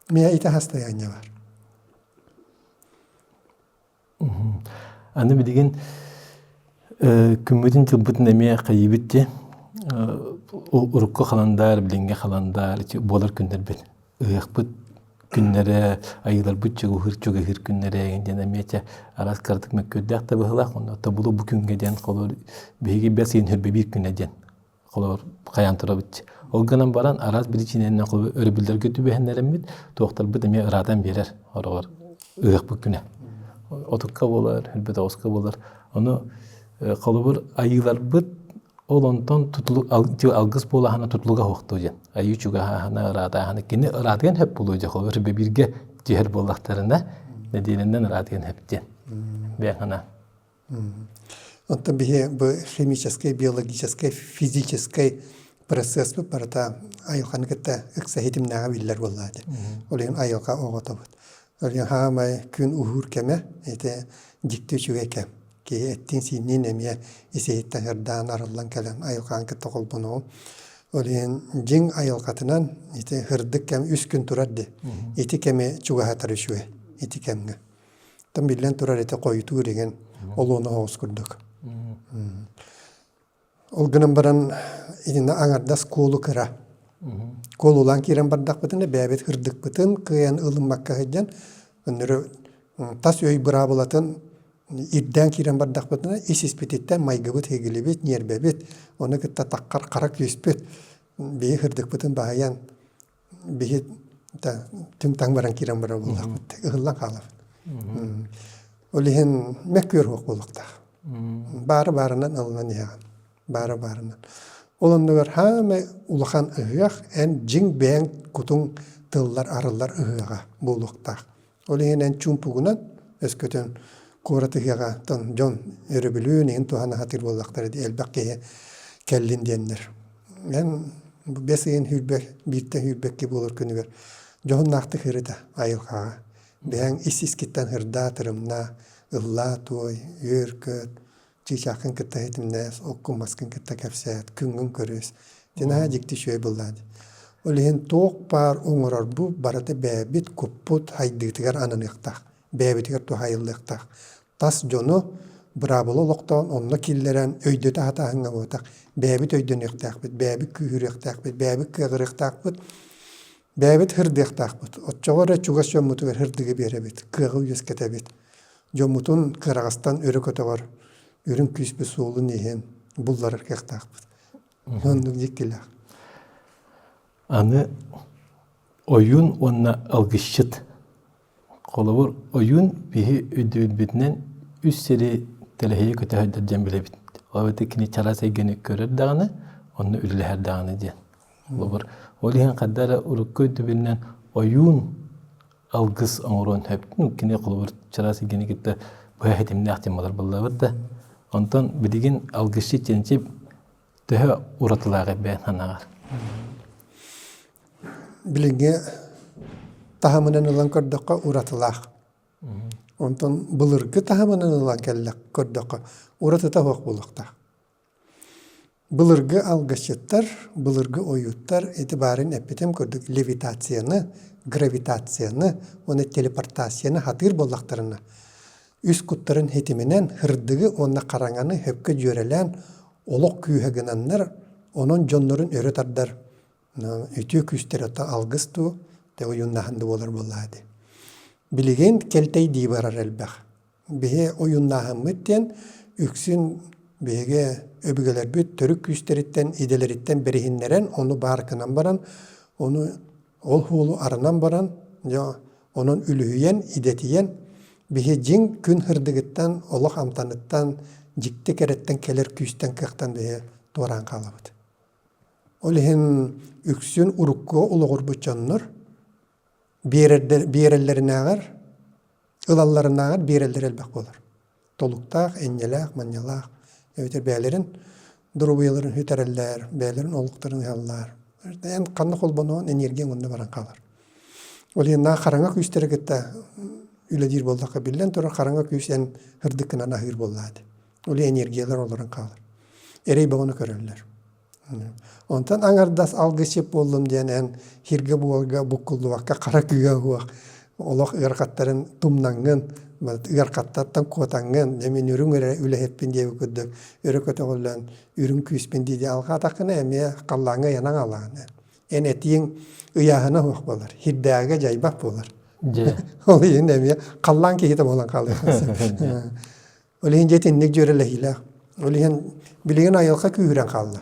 Миэ ити хастайаанньа бар. Аны билигин күммүтүн-дьылбытын эмиэ хайыыбыт дии. Урукку халандаар, билиҥҥи халандаар буолар күннэрбит. Ыһыахпыт күннэрэ, айыыларбыт чугаһыыр чугаһыыр күннэрэ диэн эмиэ чэ араас кыратык мөккүөрдээх да быһыылаах. Онно тобулу бу күҥҥэ диэн холобур биһиги бэс ыйын хөрбө биир күнэ диэн холобур хайаан турабыт. Ол гынан баран араас биричиинэнэн холобур өрөбүллэргэ түбэһиннэрэммит туохтарбыт эмиэ ыраатан биэрэр ороҕор ыһыахпыт күнэ. Отукка буолар, өлбөт оҕуска буолар. Ону холобур айыыларбыт ол онтон тутулук алгыс буолаһына тутулуга суохтуу диэн. Айыы чугаһааһына, ыраатааһына кини ыраатыан сөп буолуо дьэ холобур бииргэ түһэр буоллахтарына нэдиэлэнэн ыраатыан сөп диэн. Бэйэҥ санаа. Онтон биһи бу химическэй, биологическай, физическэй процесспыт барыта айылҕаны кытта ыкса ситимнээҕэ биллэр буоллаҕа дии. Ол иһин айылҕа оҕотобут. Ол иһин хаамай күн уһуур кэмэ ити дьикти үчүгэй кэм. Киһи эттиин-сиинниин эмиэ ис-иһиттэн сырдаан арыллан кэлэн айылҕаны кытта холбонуоҕун. Ол иһин дьиҥ айылҕатынан ити сырдык кэм үс күн турар дии. Ити кэми чугаһатар үчүгэй ити кэмҥэ. Оттон биллэн турар ити хойутуур игин олуона оҕус курдук. Ол гынан баран итиннэ аҥардас куолу кыра. Куолулаан киирэн бардахпытына бэйэбит ырдыкпытын кыайан ылыммакка сылдьан өннөрү тас өй быраабылатын ирдээн киирэн бардахпытына ис-испититтэн майгыбыт һигилибит, ньиэрбэбит, ону кытта таххар хара күүспүт биһи ырдыкпытын баһыйан биһи түҥ-таҥ баран киирэн барар буоллахпыт ыһыллан хаалабыт. Ол иһин мөккүөр суох буолуохтаах. Баары баарынан ылынан иһэҕин. Баары баарынан. Ол оннугар хаамай улахан ыһыах эн дьиҥ бэйэҥ кутуҥ тыллар арыллар ыһыаҕа буолуохтаах. Ол иһин эн чуумпугунан өскөтүн куорат ыһыаҕыттан дьон өрөбүлүн иһин туһана сатыыр буоллахтара дии элбэх киһи кэллин диэннэр. Эн бу бэс ыйын сүүрбэ бииртэн сүүрбэкки буолар күнүгэр дьоһуннаахтык ырыта айылҕаҕа. Бэйэҥ ис-искиттэн ырдаа, тырымнаа, ыллаа, туой, үөр-көт. Чыычааххын кытта ситимнээс, оккун-маскын кытта кэпсээт, күҥҥүн көрүс. Ити наһаа дьикти үчүгэй буоллаҕа дии. Ол иһин туох баар оҥорорбут барыта бэйэбит куппут сайдыытыгар ананыахтаах, бэйэбитигэр туһаайыллыахтаах. Тас дьону быраабыла олохтоон онно киллэрэн өйдөтө сатааһыҥҥа буолбатах, бэйэбит өйдөнүөхтээхпит, бэйэбит күүһүрүөхтээхпит, бэйэбит кыаҕырыахтаахпыт, бэйэбит һырдыахтаахпыт. Оччоҕо эрэ чугас дьоммутугар һырдыгы биэрэбит, кыаҕы үөскэтэбит. Дьоммутун кыараҕастан өрө көтөҕөр үрүҥ күүспүт суолун иһин булларар кыахтаахпыт. Оннук дьиктилээх. Аны ойуун уонна алгысчыт. Холобур, ойуун биһи өйдөбүлбүтүнэн үс сири тэлэһийэ көтөһөрдөр диэн билэбит. Ол эбэтэр кини чараас эйгэни көрөр даҕаны, онно үлэлэһэр даҕаны диэн. Холобур, ол иһин ханна эрэ урукку өйдөбүлүнэн ойуун алгыс оҥоруон сөп. Ну, кини холобур чараас эйгэни кытта быһа ситимнээх диэн буолар буоллабыт да. Онтон билигин алгысчыт диэн төһө уратылаах эбээн санааҕар? Билиҥҥи таһымынан ылан көрдөххө уратылаах. Онтон былыргы таһымынан ылан кэллэх көрдөххө уратыта суох буолуохтаах. Былыргы алгысчыттар, былыргы ойууттар ити баарын эппитим курдук левитацияны, гравитацияны уонна телепортацияны сатыыр буоллахтарына, үс куттарын ситиминэн һырдыгы уонна хараҥаны сөпкө дьүөрэлээн олох күүһэ гынаннар, онон дьоннорун өрө тардар үтүө күүстэр ото алгыс дуу, те ойууннаһан да буолар буоллаҕа дии. Билигин кэлтэйдии барар элбэх. Биһи ойууннааһыммыт диэн үксүн биһиги өбүгэлэрбит төрүт күүстэриттэн, идэлэриттэн бэриһиннэрэн, ону баар гынан баран, ону ол суолу арынан баран, дьэ онон үлүһүйэн, идэтийэн, биһи дьиҥ күн сырдыгыттан, олох амтаныттан, дьикти кэрэттэн кэлэр күүстэн кыахтан биһи туораан хаалабыт. Ол иһин үксүн урукку олоҕурбут дьоннор биэрэллэринээҕэр ылалларынааҕар биэрэллэрэ элбэх буолар. Толуктаах, энньэлээх, манньалаах эбэтэр бэйэлэрин доруобуйаларын сүтэрэллэр, бэйэлэрин олохторун ыһаллар. Эн ханна холбонуон энергияҥ онно баран хаалар. Ол иһин наа хараҥа күүстэри кытта үлэлиир буоллахха биллэн турар хараҥа күүс эн һырдыккынан аһыыр буоллаа дии. Ол энергиялар олорон хаалар. Эрэй бөҕөнү көрөллөр. Онтон аҥардас алгысчыт буоллум диэн эн сиргэ буолга буккуллубакка хара кыыһа уһуох олох ыарахаттарын тумнаҥҥын, ыарахаттартан куотаҥҥын, дьэ мин үрүҥ эрэ үлэһиппин диэбит курдук өрө көтөҕүллэн үрүҥ күүспүн дии дии алҕаатаххына эмиэ халлааҥҥа ыйанан аалаҕын. Эн этииҥ ыйааһына суох буолар, сирдээҕигэ дьайбат буолар. Ол иһин эмиэ халлаан киһитэ буолан хаалыаххын сөп. Ол иһин дьэ итинник дьүөрэлэһиилээх. Ол иһин билигин айылҕа күүһүрэн хаалла.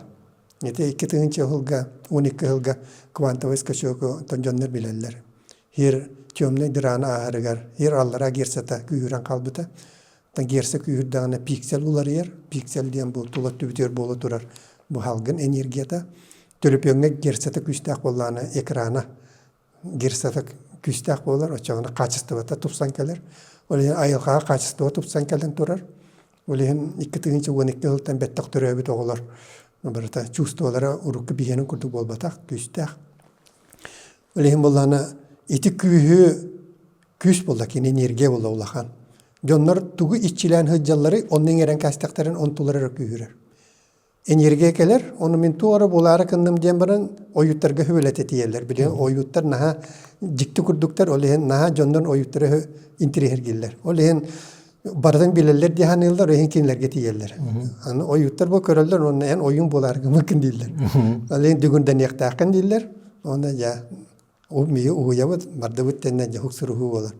Ити 2 тыһыынча сылга, 12 сылга квантовый скачогу дьоннор билэллэр. Хир темный дыраны ааһарыгар хир аллара герцата күүһүрэн хаалбыта. Герца күүһүрдэҕинэ пиксель уларыйар. Пиксель диэн бу тула өттүбүтүгэр буола турар бу салгын энергията. Төлөпүөҥҥэ герцата күүстээх буоллаҕына экрана герцата күүстээх буолар, оччоҕуна хаачыстыбата тупсан кэлэр. Ол иһин айылҕаҕа хаачыстыба тупсан кэлэн турар. Ол иһин 2012 сылтан бэттэх төрөөбүт оҕолор барыта чувстволара урукку биһиэнин курдук буолбатах, күүстээх. Ол иһин буоллаҕына ити күүһү күүс буолла, кини энергия буолла улахан. Дьоннор тугу иччилээн сылдьалларый, онно иҥэрэн кээстэхтэрин онтулара эрэ күүһүрэр. Энергия кэлэр, ону мин туох эрэ буолаары гынным диэн баран ойууттарга хүбэлэтэ тиийэллэр. Билигин ойууттар наһаа дьикти курдуктар, ол иһин наһаа дьоннор ойууттары интириэһиргииллэр. Ол иһин барытын билэллэр дии саныыллар, ол иһин кинилэргэ тиийэллэр. Аны ойууттар бу көрөллөр уонна эн ойуун буолаары гыммыккын дииллэр. Ол иһин дүгүрдэниэхтээххин дииллэр. Уонна дьэ миги уһуйабыт, бардыбыт тэннэ дьэ суруһуу буолар.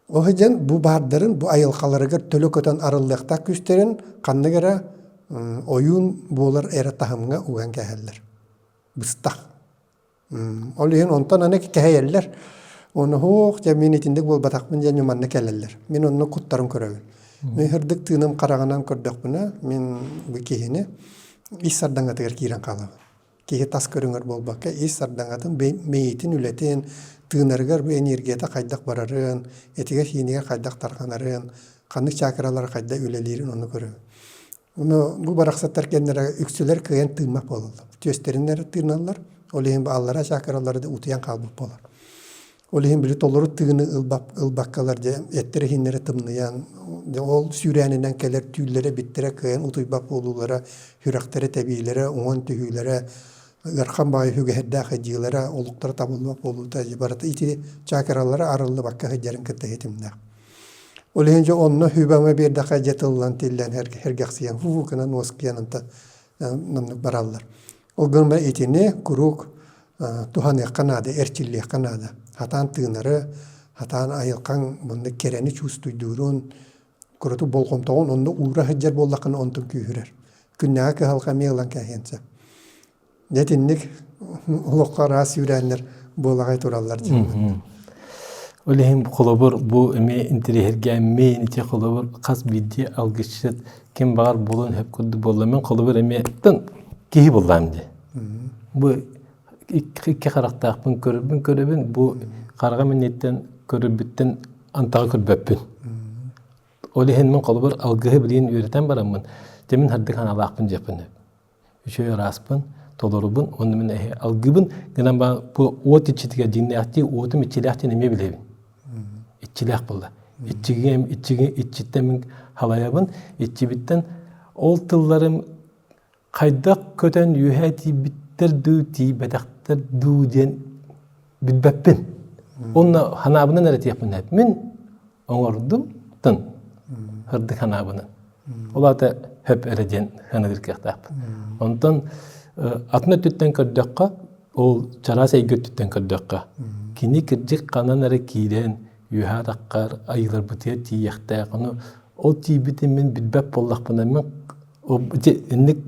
Ол сылдьан бу баардарын, бу айылҕаларыгар төлө көтөн арыллыахтаах күүстэрин ханнык эрэ ойуун буолар эрэ таһымҥа уган кээһэллэр. Быстах. Ол иһин онтон аны кэһэйэллэр. Ону һуох, дьэ мин итинник буолбатахпын диэн манна кэлэллэр. Мин онно куттарын көрөбүн. Мин сырдык тыыным хараҕынан көрдөхпүнэ, мин бу киһини ис сардаҥатыгар киирэн хаалабын. Киһи тас көрүҥэр буолбакка, ис сардаҥатын, мэйиитин үлэтин, тыынарыгар бу энергията хайдах барарын, этигэр-сиинигэр хайдах тарҕанарын, ханнык чакралар хайдах үлэлиирин ону көрөбүн. Ону бу барахсаттар кэннэрэ үксүлэр кыайан тыыммат буолаллар. Түөстэрин эрэ тыыналлар, ол иһин бу аллараа чакралары да утуйан хаалбыт буолар. Ол иһин били толору тыыны ылбаккалар дьэ эттэрэ-иһиннэрэ тымныйан, ол сүүрээнинэн кэлэр түүллэрэ биттэрэ кыайан утуйбат буолуулара, сүрэхтэрэ тэбиилэрэ, уҥан түһүүлэрэ, ыарахан баҕайы үгэһэрдээх ыдьыылара, олуктара табыллыбат буолуута барыта ити чакралара арыллыбакка сылдьарын кытта ситимнээх. Ол иһин дьэ онно сүбэ-ама биэрдэххэ дьэ тыллан тиллэн сэргэхсийэн фу гынан уоскуйан онтон оннук бараллар. Ол гынан итини куруук туһаныахха наада, эрчиллиэххэ наада. Хатаан тыынары, хатаан айылҕаҥ маннык кэрэни чуустуйдуурун, курутук болҕомтоҕун онно уура сылдьар буоллаххына онтун күүһүрэр. Күннээҕи кыһалҕа эмиэ ылан кээһиэн сөп. Дьэ итинник олоххо араас сүүрээннэр буолаҕай тураллар дьиҥ. Ол иһин холобур бу эмиэ интэриэһиргээммин ити холобур хас биирдии алгысчыт ким баҕар буолуон сөп курдук буолла мин холобур эмиэ киһи буллаам дии. Бу икки харахтаахпын көрөрбүн көрөбүн бу хараҕым инниттэн көрөрбүттэн антаҕа көрбөппүн. Ол иһин мин холобур алгыһы билигин үөрэтэн бараммын дьэ мин хардык ханаалаахпын диэхпин сөп. Үчүгэй ырааспын, толорубун уонна мин эһи алгыыбын гынан баран бу уот иччитигэр дьиҥнээхтии уотум иччилээх диэн эмиэ билэбин. Иччилээх буолла. Иччигэ иччигэ иччиттэн мин халайабын, иччибиттэн ол тылларым хайдах көтөн үөһэ тиийбиттэр дуу, тиийбэтэхтэр дуу диэн билбэппин. Онно ханаабынан эрэ тиэхпин сөп. Мин оҥордум тын сырдык ханаабынан. Ол аата хөп эрэ диэн ханыыр кыахтаахпын. Онтон атын өттүттэн көрдөххө, ол чараас эйгэ өттүттэн көрдөххө, кини кырдьык ханан эрэ киирэн үөһэ атаххар айыыларбытыгар тиийиэхтээх. Ону ол тиийбитин мин билбэт буоллахпына, мин инник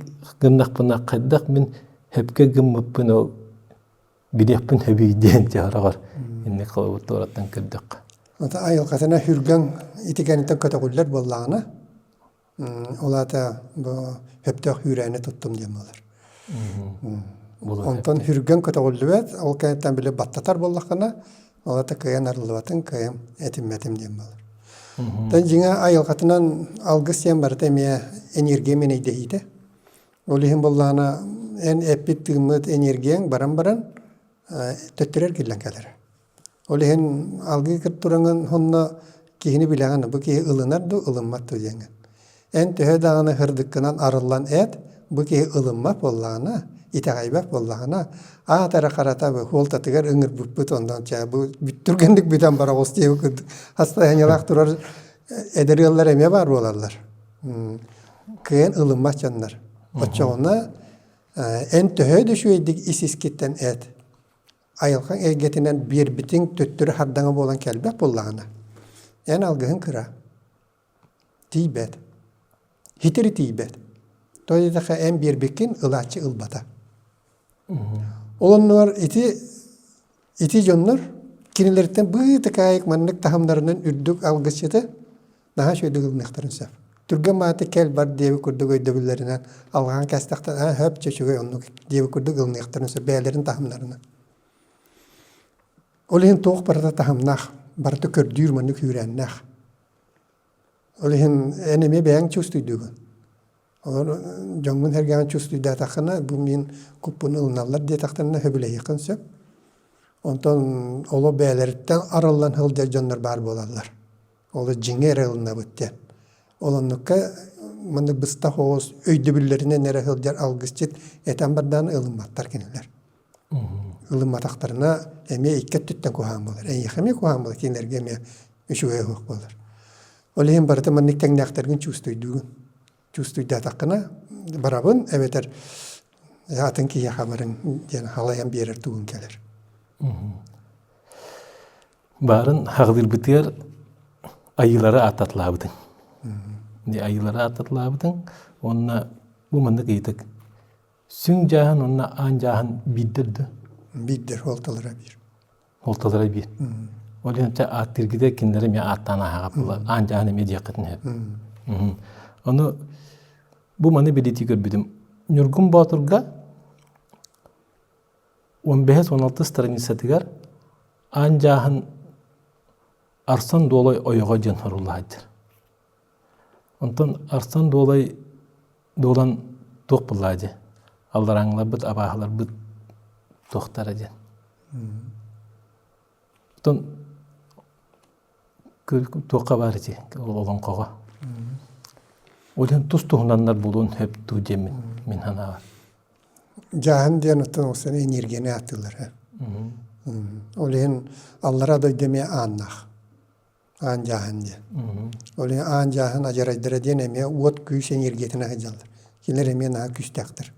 гыннахпына хайдах мин хөпкө гыммыппын ол билиэхпин сөбүй диэн чаһараҕар инник холобур туораттан көрдөххө. Ата айылҕатына хүргэҥ ити кэнниттэн көтөҕүллэр буоллаҕына, ол аата бу сөптөөх үүрээни туттум диэн буолар. Онтон хүргэҥ көтөҕүллүбэт, ол кэнниттэн били баттатар буоллаххына, ол аата кыайан арыллыбатын, кыайан этиммэтим диэн буолар. Тан дьиҥэ айылҕатынан алгыс диэн барыта эмиэ энергия мэнэйдэһиитэ. Ол иһин буоллаҕына эн эппит-тыыммыт энергияҥ баран баран төттөрү эргиллэн кэлэр. Ол иһин алгыы тураҥын онно киһини билэҕин, бу киһи ылынар дуу, ылыммат дуу диэҥҥин. Эн төһө даҕаны сырдыккынан арыллан эт, бу киһи ылыммат буоллаҕына, итэҕэйбэт буоллаҕына, аат эрэ харата бу хуолтатыгар ыҥырбыппыт онтон чэ бу түргэнник бүтэн бара оҕус диэбит курдук хастайанньалаах турар эдэр ыаллар эмиэ баар буолаллар. Кыайан ылыммат дьоннор. Оччоҕуна эн төһө да үчүгэйдик ис-искиттэн эт, айылҕаҥ эйгэтинэн биэрбитиҥ төттөрү хардаҥа буолан кэлбэт буоллаҕына, эн алгыһыҥ кыра, тиийбэт, хитири тиийбэт. Тоҕо диэтэххэ эн биэрбиккин ылааччы ылбата. Ол оннугар ити ити дьоннор кинилэриттэн быытыкаайык маннык таһымнарынан үрдүк алгысчыты наһаа үчүгэйдик ылыныахтарын сөп. Түргэн мааты кэл бар диэбит курдук өйдөбүллэринэн алҕаан кээстэхтэринэ аа хөп чэ үчүгэй оннук диэбит курдук ылыныахтарын сөп бэйэлэрин таһымнарынан. Ол иһин туох барыта таһымнаах, барыта көрдүүр маннык күүрээннээх. Ол иһин эн эмиэ бэйэҥ чувствуйдуугун. Олор дьоҥҥун-сэргэҕин чувствуйдаатаххына, бу мин куппун ылыналлар диэтэхтэринэ сөбүлэһиэххин сөп. Онтон оло бэйэлэриттэн арыллан сылдьар дьоннор баар буолаллар. Ол дьиҥэ эрэ ылынабыт диэн. Ол оннукка маннык быстах оҕус өйдөбүллэринэн эрэ сылдьар алгысчыт этэн бардаан ылымматтар кинилэр. Ылымматахтарына эмиэ икки өттүттэн куһаҕан буолар. Эйиэхэ эмиэ куһаҕан буолар, кинилэргэ эмиэ үчүгэй оһох буолар. Ол иһин барыта маннык тэҥнээхтэргин чувствуйдуугун. Чувствуйдаатаххына барабын эбэтэр атын киһиэхэ барыҥ диэн халайан биэрэр тугун кэлэр. Баарын хаҕылыырбытыгар айыылары ааттатылаабытыҥ. Айыылары ааттатылаабытыҥ уонна бу маннык ыйытык Сүҥ дьааһын уонна аан дьааһын биирдэр да? Биирдэр, уолталара биир. Уолталара биир. Ол иһин ааттыыргыта кинилэри эмиэ ааттаан ааһаҕа буолар. Аан дьааһын эмиэ диэххитин сөп. Ону бу маны билитии көрбүтүм. Ньургун Боотурга 15-16 страницатыгар аан дьааһын Арсан Дуолай ойоҕо диэн суруллаһайдыр. Онтон Арсан Дуолай Дуолан туох буоллаа дии алларааҥыларбыт абааһыларбыт туохтара диэн. Оттон туохха баар ити олоҥхоҕо. Ол иһин тус туһунаннар булуон сөп дуу диэммин мин санаабар. Дьааһын диэн оттон оксана энергияны ааттыыллар. Ол иһин аллара дойду эмиэ ааннаах. Аан дьааһын диэн. Ол иһин аан дьааһын адьарайдара диэн эмиэ уот күүс энергиятын сылдьаллар. Кинилэр эмиэ наһаа күүстээхтэр.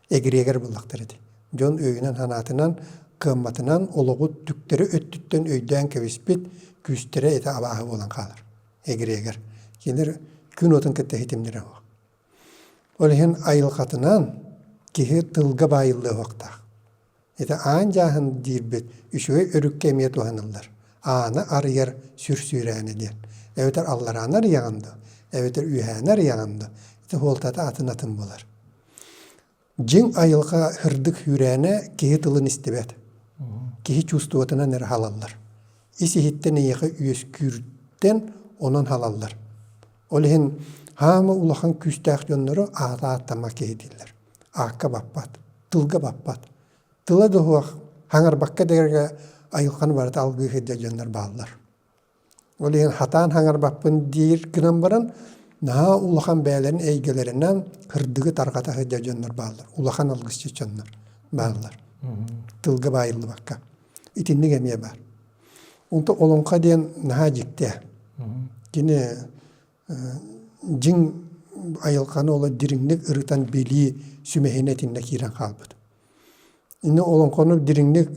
Эгриэгэр буллахтар ити. Дьон өйүнэн-санаатынан, кыамматынан олоҕу түктэри өттүттэн өйдөөн кэбиспит күүстэрэ ити абааһы буолан хаалар. Эгриэгэр. Кинилэр күн уотун кытта ситимнэрэ суох. Ол иһин айылҕатынан киһи тылга баайыллыа суохтаах. Ити аан дьааһын диирбит үчүгэй өрүккэ эмиэ туһаныллар. Ааны арыйар сүр сүүрээнэ диэн. Эбэтэр алларааны арыйаҕын дуо, эбэтэр үөһээни арыйаҕын дуо, ити суолтата атын-атын буолар. Дьиҥ айылҕа һырдык сүүрээнэ киһи тылын истибэт. Киһи чувствотынан эрэ халаллар. Ис-иһиттэн эйиэхэ үөскүүртэн онон халаллар. Ол иһин хаама улахан күүстээх дьоннору аата ааттаммат киһи дииллэр. Аакка баппат, тылга баппат. Тыла да суох, хаҥарбакка да эрэ айылҕаны барыта алгыы сылдьар дьоннор бааллар. Ол иһин хатаан хаҥарбаппын диир гынан баран, наһаа улахан бэйэлэрин эйгэлэринэн кырдыгы тарҕата сылдьар дьоннор бааллар. Улахан алгысчыт дьоннор бааллар. Тылга баайыллыбакка. Итинник эмиэ баар. Онто олоҥхо диэн наһаа дьикти. Кини дьиҥ айылҕаны олох дириҥник ырытан билии сүмэһинэ итиннэ киирэн хаалбыт. Инньэ олоҥхону дириҥник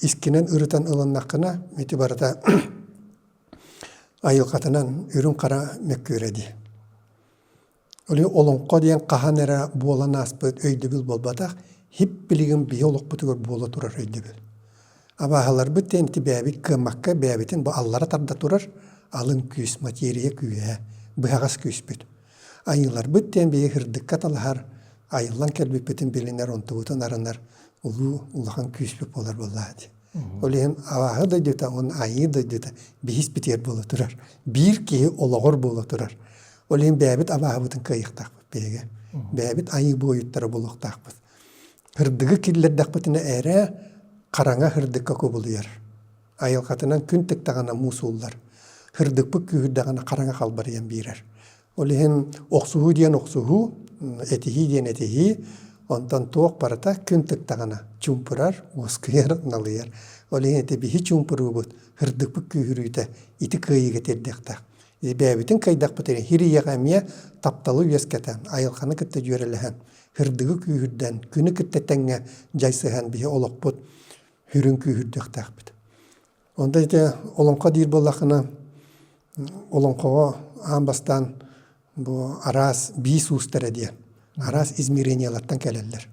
искинэн ырытан ылыннаххына, ити барыта айылҕатынан үрүҥ-хара мөккүөрэ дии. Ол олоҥхо диэн хаһан эрэ буолан ааспыт өйдөбүл буолбатах, һип-билигин биһи олохпутугар буола турар өйдөбүл. Абааһыларбыт диэн ити бэйэбит кыаммакка бэйэбитин бу аллара тарда турар алын күүс, материя күүһэ, быһаҕас күүспүт. Айыыларбыт диэн биһиги сырдыкка талаһар, айыллан кэлбиппитин билинэр, онтубутун арынар улуу улахан күүспүт буолар буоллаҕа дии. Ол иһин абааһы дойдута уонна айыы дойдута биһис битиэр буола турар. Биир киһи олоҕор буола турар. Ол иһин бэйэбит абааһыбытын кыайыахтаахпыт биһиги. Бэйэбит айыы буойуттара буолуохтаахпыт. Һырдыгы киллэрдэхпитинэ эрэ хараҥа һырдыкка кубулуйар. Айылҕатынан күн тыктаҕына муус ууллар. Һырдыкпыт күүһүрдэҕинэ хараҥа халбарыйан биэрэр. Ол иһин охсуһуу диэн охсуһуу, этиһии диэн этиһии, онтон туох барыта күн тыктаҕына чуумпурар, уоскуйар, налыйар. Ол иһин ити биһи чуумпуруубут, һырдыкпыт күүһүрүүтэ ити кыайыыга тиэрдиэхтээх. Бэйэбитин кыайдахпытына хир ийэҕэ эмиэ тапталы үөскэтэн, айылҕаны кытта дьүөрэлэһэн, һырдыгы күүһүрдэн, күнү кытта тэҥҥэ дьайсыһан биһи олохпут сүрүн күүһүрдүөхтээхпит. Онто ити олоҥхо диир буоллаххына, олоҥхоҕо аан бастаан бу араас биис уустара диэн араас измерениелартан кэлэллэр.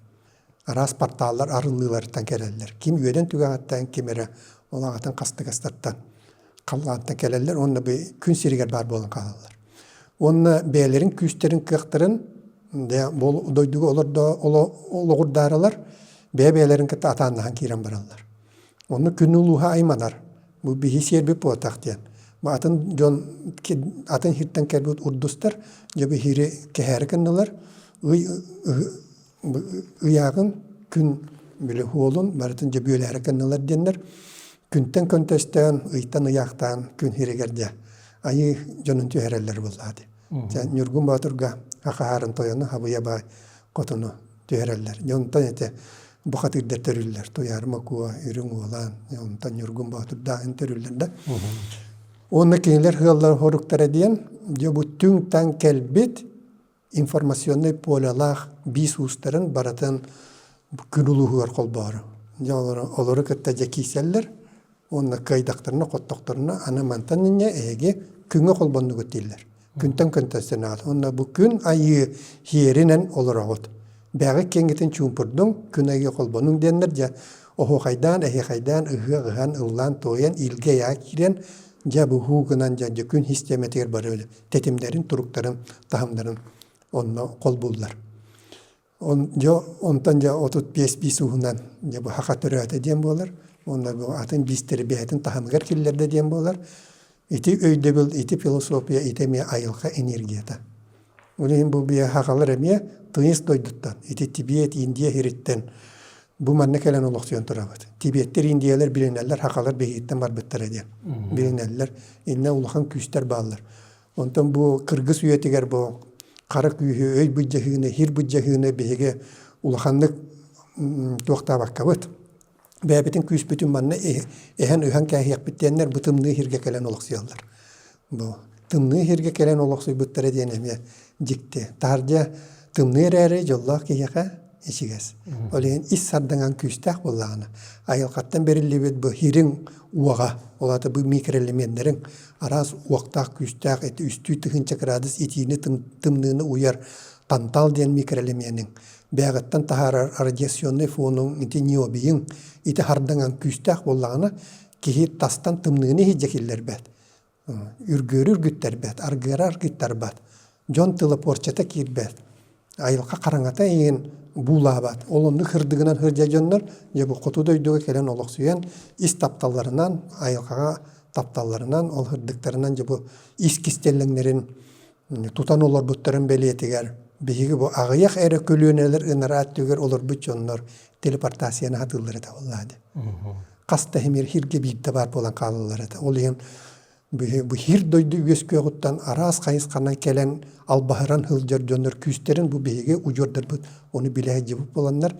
Араас порталлар арыллыыларыттан кэлэллэр. Ким үөдэн түгэҕиттэн, ким эрэ ол аҕатын хастыгастартан халлаантан кэлэллэр уонна бу күн сиригэр баар буолан хаалаллар. Уонна бэйэлэрин күүстэрин, кыахтарын бу дойдуга олоҕурдааралар бэйэ-бэйэлэрин кытта атааннаһан киирэн бараллар. Онно күн улууһа айманар. Бу биһи сиэрбит буотах диэн. Бу атын дьон атын сиртэн кэлбит урдустар дьэ биһири кэһээри гыннылар. Ый ыйааҕын күн били уолун барытын дьэ бүөлээри гыннылар диэннэр күнтэн көнтөстөөн ыйтан ыйаахтаан күн сиригэр дьэ айыы дьонун түһэрэллэр буоллаа дии. Ньургун Боотурга хахаһаарын тойону Хабыйа баай хотуну түһэрэллэр. Дьэ онтон ити бухатыырдар төрүүллэр. Туйаар Макуо, Үрүҥ Уолан, онтон Ньургун Боотурдааһын төрүүллэр да. Уонна кинилэр ыаллар хоруктара диэн дьэ бу түҥ-таҥ кэлбит информационнай полялаах биис уустарын барытын күн улууһугар холбоору. Дьэ олору, олору кытта дьэ киирсэллэр уонна кыайдахтарына, хоттохторуна аны мантан инньэ эһиги күҥҥэ холбоннугут дииллэр. Күнтэн күнтэн Уонна бу күн айыы һиэринэн олороҕут. Бэҕи киэҥҥитин чуумпурдуҥ, күн айыы холбонуҥ диэннэр дьэ оһуохайдаан, эһиэхэйдээн, ыһыах ыһан, ыллаан-туойан, илгэ-ыйаа киирэн, дьэ бу һуу гынан дьэ күн систиэмэтигэр бары тэтимнэрин, туруктарын, таһымнарын онно холбууллар. Дьэ онтон дьэ 35 биис уһунан дьэ бу саха төрөөтө диэн буолар. Уонна бу атын биистэри бэйэтин таһымыгар киллэрдэ диэн буолар. Ити өйдөбүл, ити философия, ити эмиэ айылҕа энергията. Ол иһин бу биэ сахалар эмиэ тыйыс дойдуттан, ити Тибет, Индия сириттэн. Бу манна кэлэн олохсуйан турабыт. Тибеттэр, индиялар билинэллэр, хахалар биһигиттэн барбыттара диэн. Билинэллэр. Иннэ улахан күүстэр бааллар. Онтон бу кыргыс үйэтигэр бу хара күүһү, өй былдьаһыыны, хир былдьаһыыны биһиги улаханнык туохтаабаккабыт. Бэйэбитин күүспүтүн манна эһэн ыһан кээһиэхпит диэннэр бу тымныы сиргэ кэлэн олохсуйаллар. Бу тымныы сиргэ кэлэн олохсуйбуттара диэн эмиэ дьикти. Таһырдьа тымныы эрээри дьоллоох киһиэхэ ичигэс. Ол иһин ис сардаҥаҥ күүстээх буоллаҕына, айылҕаттан бэриллибит бу хириҥ уоҕа, ол аата бу микроэлеменнэриҥ араас уохтаах күүстээх ити үстүү тыһыынча кыраадыс итиини тымныыны уйар тантал диэн микроэлемениҥ бэйэҕиттэн таһаарар радиационнай фонуҥ ити ниобийыҥ ити хардаҥаҥ күүстээх буоллаҕына киһи тастан тымныыны иһирдьэ киллэрбэт үргүөрү үргүттэрбэт, аргыары аргыттарбат, дьон тыла порчата киирбэт, айылҕа хараҥата эйигин буулаабат. Ол оннук сырдыгынан сылдьар дьоннор дьэ бу хоту дойдуга кэлэн олохсуйан ис тапталларынан, айылҕаҕа тапталларынан, ол сырдыктарынан дьэ бу ис кистэлэҥнэрин тутан олорбуттарын бэлиэтигэр биһиги бу аҕыйах эрэ көлүөнэлэр ынараа өттүгэр олорбут дьоннор телепортацияны сатыыллар этэ буоллаа дии. Хас да химир хиргэ биирдэ баар буолан хаалаллар этэ. Ол иһин бу хир дойду үөскүөҕүттэн араас хайысханан кэлэн албаһыран сылдьар дьоннор күүстэрин бу биһиги удьуордарбыт ону билэ сылдьыбыт буоланнар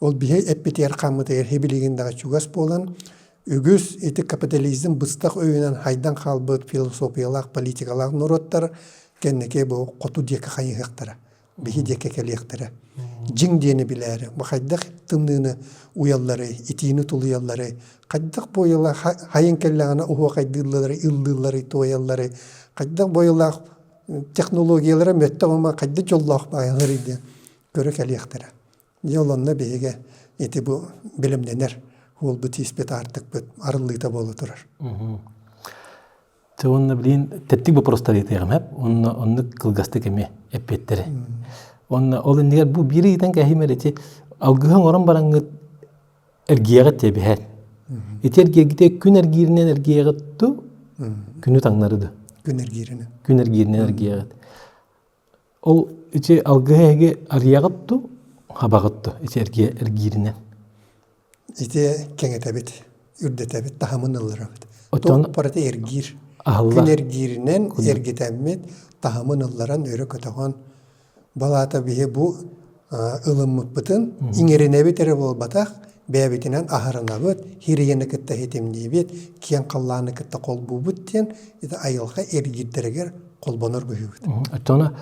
ол биһи эппитигэр хааммытыгар хибилигин даҕа чугас буолан Үгүс ити капитализм быстах өйүнэн хайдан хаалбыт философиялаах, политикалаах норуоттар кэнники бу хоту диэки хайыһыахтара, биһи диэки кэлиэхтэрэ. Дьиҥ диэни билээри, бу хайдах тымныыны уйалларый, итиини тулуйалларый, хайдах буойалаах хайын кэллэҕинэ уһуохайдыылларый, ыллыылларый, туойалларый, хайдах буойалаах технологиялара мөттөх ума хайдах дьоллоох баайаларый диэн көрө кэлиэхтэрэ. Дьэ ол онно биһиги ити бу бэлэмнэнэр уолбут тииспит аартыкпыт арыллыыта буола турар. Те уонна билин тэттик вопростар ыйытыаҕым эп онно оннук кылгастык эмиэ эппиэттэри. Онно ол иннигэр бу биир ыйытан кэһиим ити алгыһы оҥорон бараҥҥыт эргиэҕит диэбиһэр. Ити эргиэргитэ күн эргииринэн эргиэҕит ту күнү таҥнары да. Күн эргииринэн. Күн эргииринэн эргиэҕит. Ол ити алгыһы эһиги арыйаҕыт дуу, хабаҕыт дуу ити эргиэ эргииринэн? Ити кэҥэтэбит, үрдэтэбит, таһымын ылларабыт. Оттон Туох барыта эргиир. аһыллар. Күн эргииринэн эргитэммит, таһымын ылларан өрө көтөҕөн Балаата биһи бу ылыммыппытын иҥэринэбит эрэ буолбатах, бэйэбитинэн аһарынабыт, хирийэни кытта ситимниибит, киэҥ халлааны кытта холбуубут диэн ити айылҕа эргиирдэригэр холбонор быһыыбыт. Оччоҕуна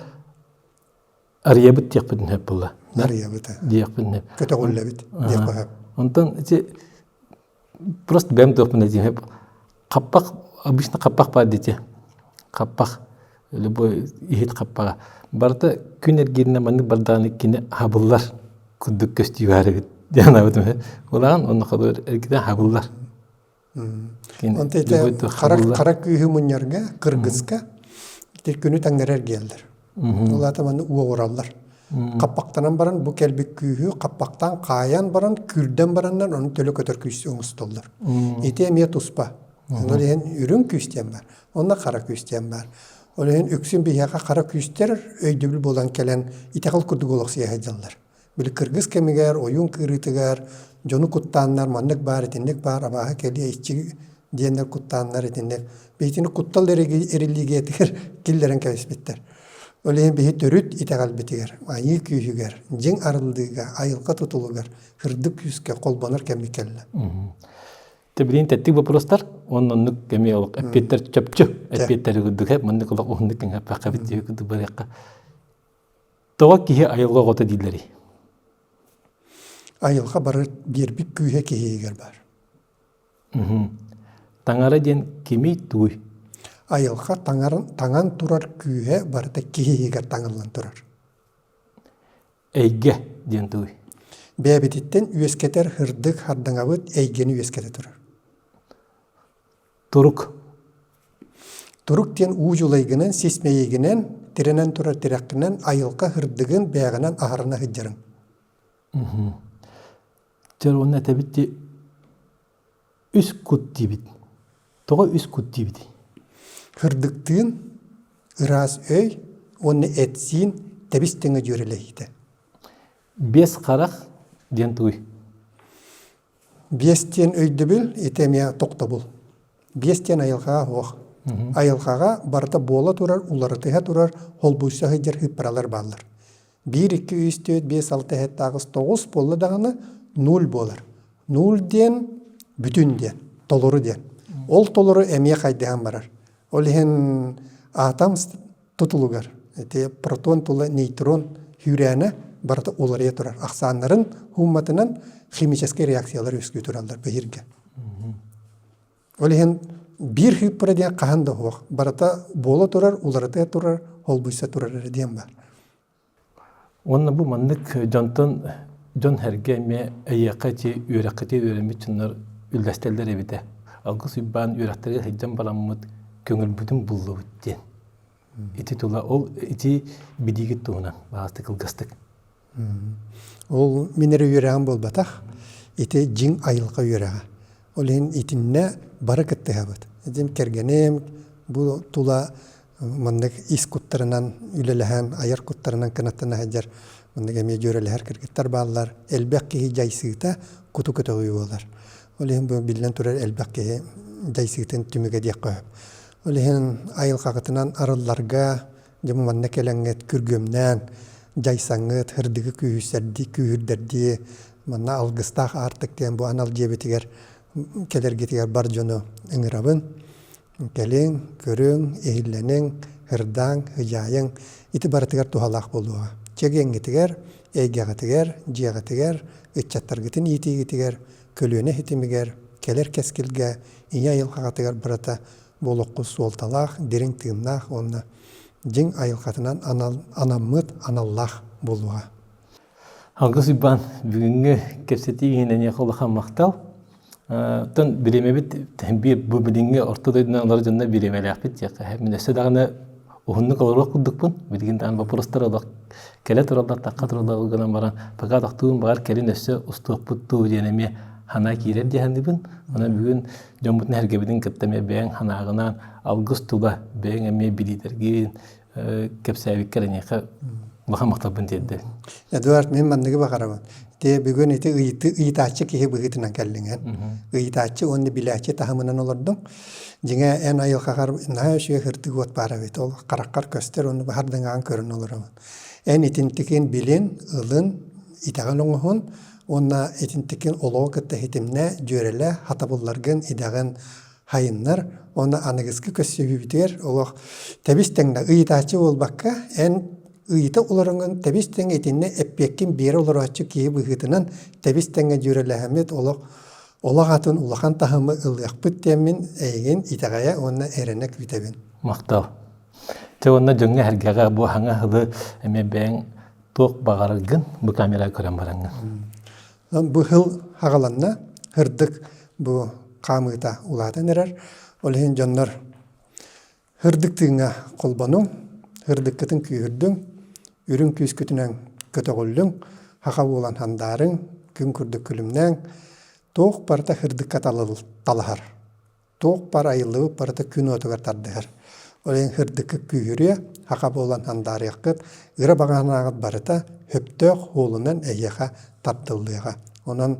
арыйабыт диэхпитин сөп буолла. Арыйабыт. Диэхпитин сөп. Көтөҕүллэбит диэххэ сөп. Онтон ити просто бэйэм туохпун этиим хаппах обычно хаппах баар дии хаппах любой иһит хаппаҕа барыта күн эргииринэн маннык бардаҕына кини хабыллар курдук көстүү баар эбит диэн санаабытым улахан онно холобур эргитэн хабыллар Онто ити хара, хара күүһү мунньарга, кыргыска ити күнү таҥнары эргийэллэр. Ол аата манна уоҕураллар. Хаппахтанан баран бу кэлбит күүһү хаппахтаан хаайан баран күүрдэн бараннар ону төлө көтөр күүс оҥостоллор. Ити эмиэ туспа. Ол иһин үрүҥ күүс диэн баар, онно хара күүс диэн баар. Ол иһин үксүн биһиэхэ хара күүстэр өйдөбүл буолан кэлэн итэҕэл курдук олохсуйа сылдьаллар. Били кыргыс кэмигэр, ойуун кыырыытыгар дьону куттааннар маннык баар, итинник баар, абааһы кэлиэ, иччи диэннэр куттааннар итинник. Биһитини куттал эрилиигиэтигэр киллэрэн кэбиспиттэр. Ол иһин биһи төрүт итэҕэлбитигэр, айыы күүһүгэр, дьиҥ арыллыыга, айылҕа тутулугар, сырдык күүскэ холбонор кэммит кэллэ. Тэбилиин тэттик вопростар уонна оннук эмиэ олох эппиэттэр чопчу эппиэттэри курдук маннык олох уһуннук кэҥэппэххэ бит курдук барыахха Тоҕо киһи айылҕа оҕото дииллэрий? Айылҕа бары биэрбит күүһэ киһигэр баар. Таҥара диэн кимий тугуй? Айылҕа таҥарын, таҥан турар күүһэ барыта киһи иһигэр таҥыллан турар. Эйгэ диэн тугуй? Бэйэбититтэн үөскэтэр һырдык хардаҥабыт эйгэни үөскэтэ турар. Турук. Турук диэн уу дьулайгынан, сис мэйигинэн, тирэнэн турар тирэххинэн, айылҕа һырдыгын бээҕинэн аһарына сылдьарыҥ. Дьэ уонна этэбит дии үс кут диибит. Тоҕо үс кут диибитий? Һырдыктыын, ыраас өй уонна эт-сиин тэбис тэҥэ дьүөрэлэһиитэ. Биэс харах диэн тугуй? Биэс диэн өйдөбүл ити эмиэ тохтобул. Биэс диэн айылҕаҕа суох. Айылҕаҕа барыта буола турар, уларытыһа турар, холбуйса сылдьар сыыппаралар бааллар. Биир, икки, үс, түөрт, биэс, алта, сэттэ, аҕыс, тоҕус буолла даҕаны нуль буолар. Нуль диэн бүтүн диэн, толору диэн. Ол толору эмиэ хайдыһан барар. Ол иһин атом тутулугар ити протон тула нейтрон сүүрээнэ барыта уларыйа турар. Ахсааннарын хуумматынан химическэй реакциялар үөскүү тураллар биһиргэ. Ол иһин биир сыыппара диэн хаһан да суох. Барыта буола турар, уларыта турар, холбуйса турар эрэ диэн баар. Уонна бу маннык дьонтон дьон-сэргэ эмиэ эйиэхэ ити үөрэххитигэр үөрэммит дьоннор үллэстэллэр эбитэ. Алгыс Уйбаан үөрэхтэригэр сылдьан бараммыт көҥүлбүтүн буллубут диэн. Ити тула ол ити билиигит туһунан баҕастык кылгастык. Ол мин эрэ үөрэҕим буолбатах. Ити дьиҥ айылҕа үөрэҕэ. Ол иһин итиннэ бары кыттыһабыт. Этим кэргэним бу тула маннык ис куттарынан үлэлэһэн, айар куттарынан кынаттана сылдьар маннык эмиэ дьүөрэлэһэр кыргыттар бааллар. Элбэх киһи дьайсыыта куту көтөҕүү буолар. Ол иһин бу биллэн турар элбэх киһи дьайсыытын түмүгэ диэххэ сөп. Ол иһин айылҕаҕытынан арылларга, дьэ бу манна кэлэҥҥит күргүөмнээн дьайсаҥҥыт, сырдыгы күүһүсэрдии, күүһүрдэрдии манна алгыстаах аартык диэн бу анал дьиэбитигэр кэлэргитигэр бар дьону ыҥырабын. Кэлиҥ, көрүҥ, иһиллэниҥ, ырдааҥ, ыдьаайыҥ ити барытыгар туһалаах буолуоҕа. Чэгиэҥҥитигэр, эйгэҕитигэр, дьиэҕитигэр, ыччаттаргытын иитиигитигэр, көлүөнэ ситимигэр, кэлэр кэскилгэ, ийэ айылҕаҕытыгар барыта бу олоххут суолталаах, дириҥ тыыннаах уонна дьиҥ айылҕатынан анаммыт аналлаах буолуоҕа. Алгыс Уйбаан, бүгүҥҥү кэпсэтии иһин эйиэхэ улахан махтал. Оттон бириэмэбит биир бу билиҥҥи орто дойдунан олорор дьонно бириэмэлээхпит диэххэ. Мин өссө даҕаны уһуннук олоруох курдукпун. Билигин даҕаны боппуруостар олох кэлэ тураллар, тахха тураллар гынан баран, пока тохтуум баҕар кэлин өссө устуохпут дуу диэн эмиэ санаа киирэр дии саныыбын. Онон бүгүн дьоммутун эһэргэбитин кытта эмиэ бэйэҥ санааҕынан алгыс тула бэйэҥ эмиэ билиитэргин кэпсээбиккэр эйиэхэ улахан махталбын тиэрдэбин. Эдуард, мин манныгы баҕарабын. Ити бүгүн ити ыйытааччы киһи быһыытынан кэллиҥ эн. Ыйытааччы уонна билээччи таһымынан олордуҥ. Дьиҥэ эн айылҕаҕар наһаа үчүгэй сырдык уот баар эбит. Ол хараххар көстөр уонна баһардыҥаҕын көрөн олоробун. Эн итинтикин билин, ылын, итэҕэл оҥоһун уонна итинтикин олоҕу кытта ситимнэ, дьүөрэлэ, хатабылларгын, идэҕин хайыннар уонна аныгыскы көрсүһүүбүтүгэр олох тэбис-тэҥнэ ыйытааччы буолбакка, эн ыйыта олороҥҥун тэбис-тэҥ итиннэ эппиэккин биэрэ олорооччу киһи быһыытынан тэбис-тэҥҥэ дьүөрэлэһэммит олох олох атын улахан таһымы ылыахпыт диэммин эйигин итэҕэйэ уонна эрэнэ күүтэбин. Махтал. Дьэ уонна дьоҥҥо-сэргэҕэ бу хаҥа сылы эмиэ бэйэҥ туох баҕараргын бу камераҕа көрөн бараҥҥын. Бу сыл аҕаланна, сырдык бу хаамыыта улаатан эрэр. Ол иһин дьоннор сырдык тыыҥҥа холбонуҥ, сырдыккытын күүһүрдүҥ, үрүҥ күүскүтүнэн көтөҕүллүҥ, саха буолан сандаарыҥ, күн курдук күлүмнээҥ, туох барыта сырдыкка талаһар. Туох баар айыллыбыт барыта күн уотугар тардыһар. Ол иһин сырдыкка күүһүрүө, саха буолан андаарыаххыт, ыра баҕанаҕыт барыта сөптөөх суолунан эһиэхэ тардыллыаҕа. Онон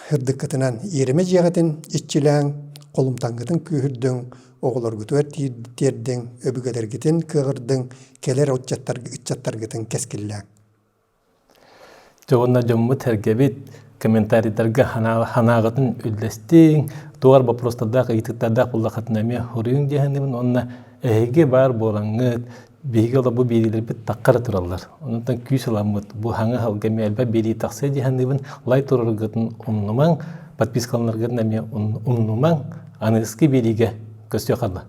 сырдыккытынан иэримэ дьиэҕитин иччилээҥ, холумтаҥҥытын күүһүрдүҥ, оҕолоргутугар тиэрдиҥ, өбүгэлэргитин кыаҕырдыҥ, кэлэр ыччаттаргытын кэскиллээҥ. Дьэ уонна дьоммут-сэргэбит комментарийдарга санааҕытын үллэстиҥ, туох боппуруостардаах, ыйытыктардаах буоллаххытына эмиэ суруйуҥ дии саныыбын уонна эһиги баар буолаҥҥыт, биһиги олох бу биэриилэрбит тахха эрэ тураллар. Онтон күүс ыламмыт, бу хаҥа ыһалга эмиэ элбэх биэрии тахсыа дии саныыбын. Лайк туруораргытын умнумаҥ, подпискаланаргытын эмиэ умнумаҥ. Аныгыскы биэриигэ көрсүөххэ дылы.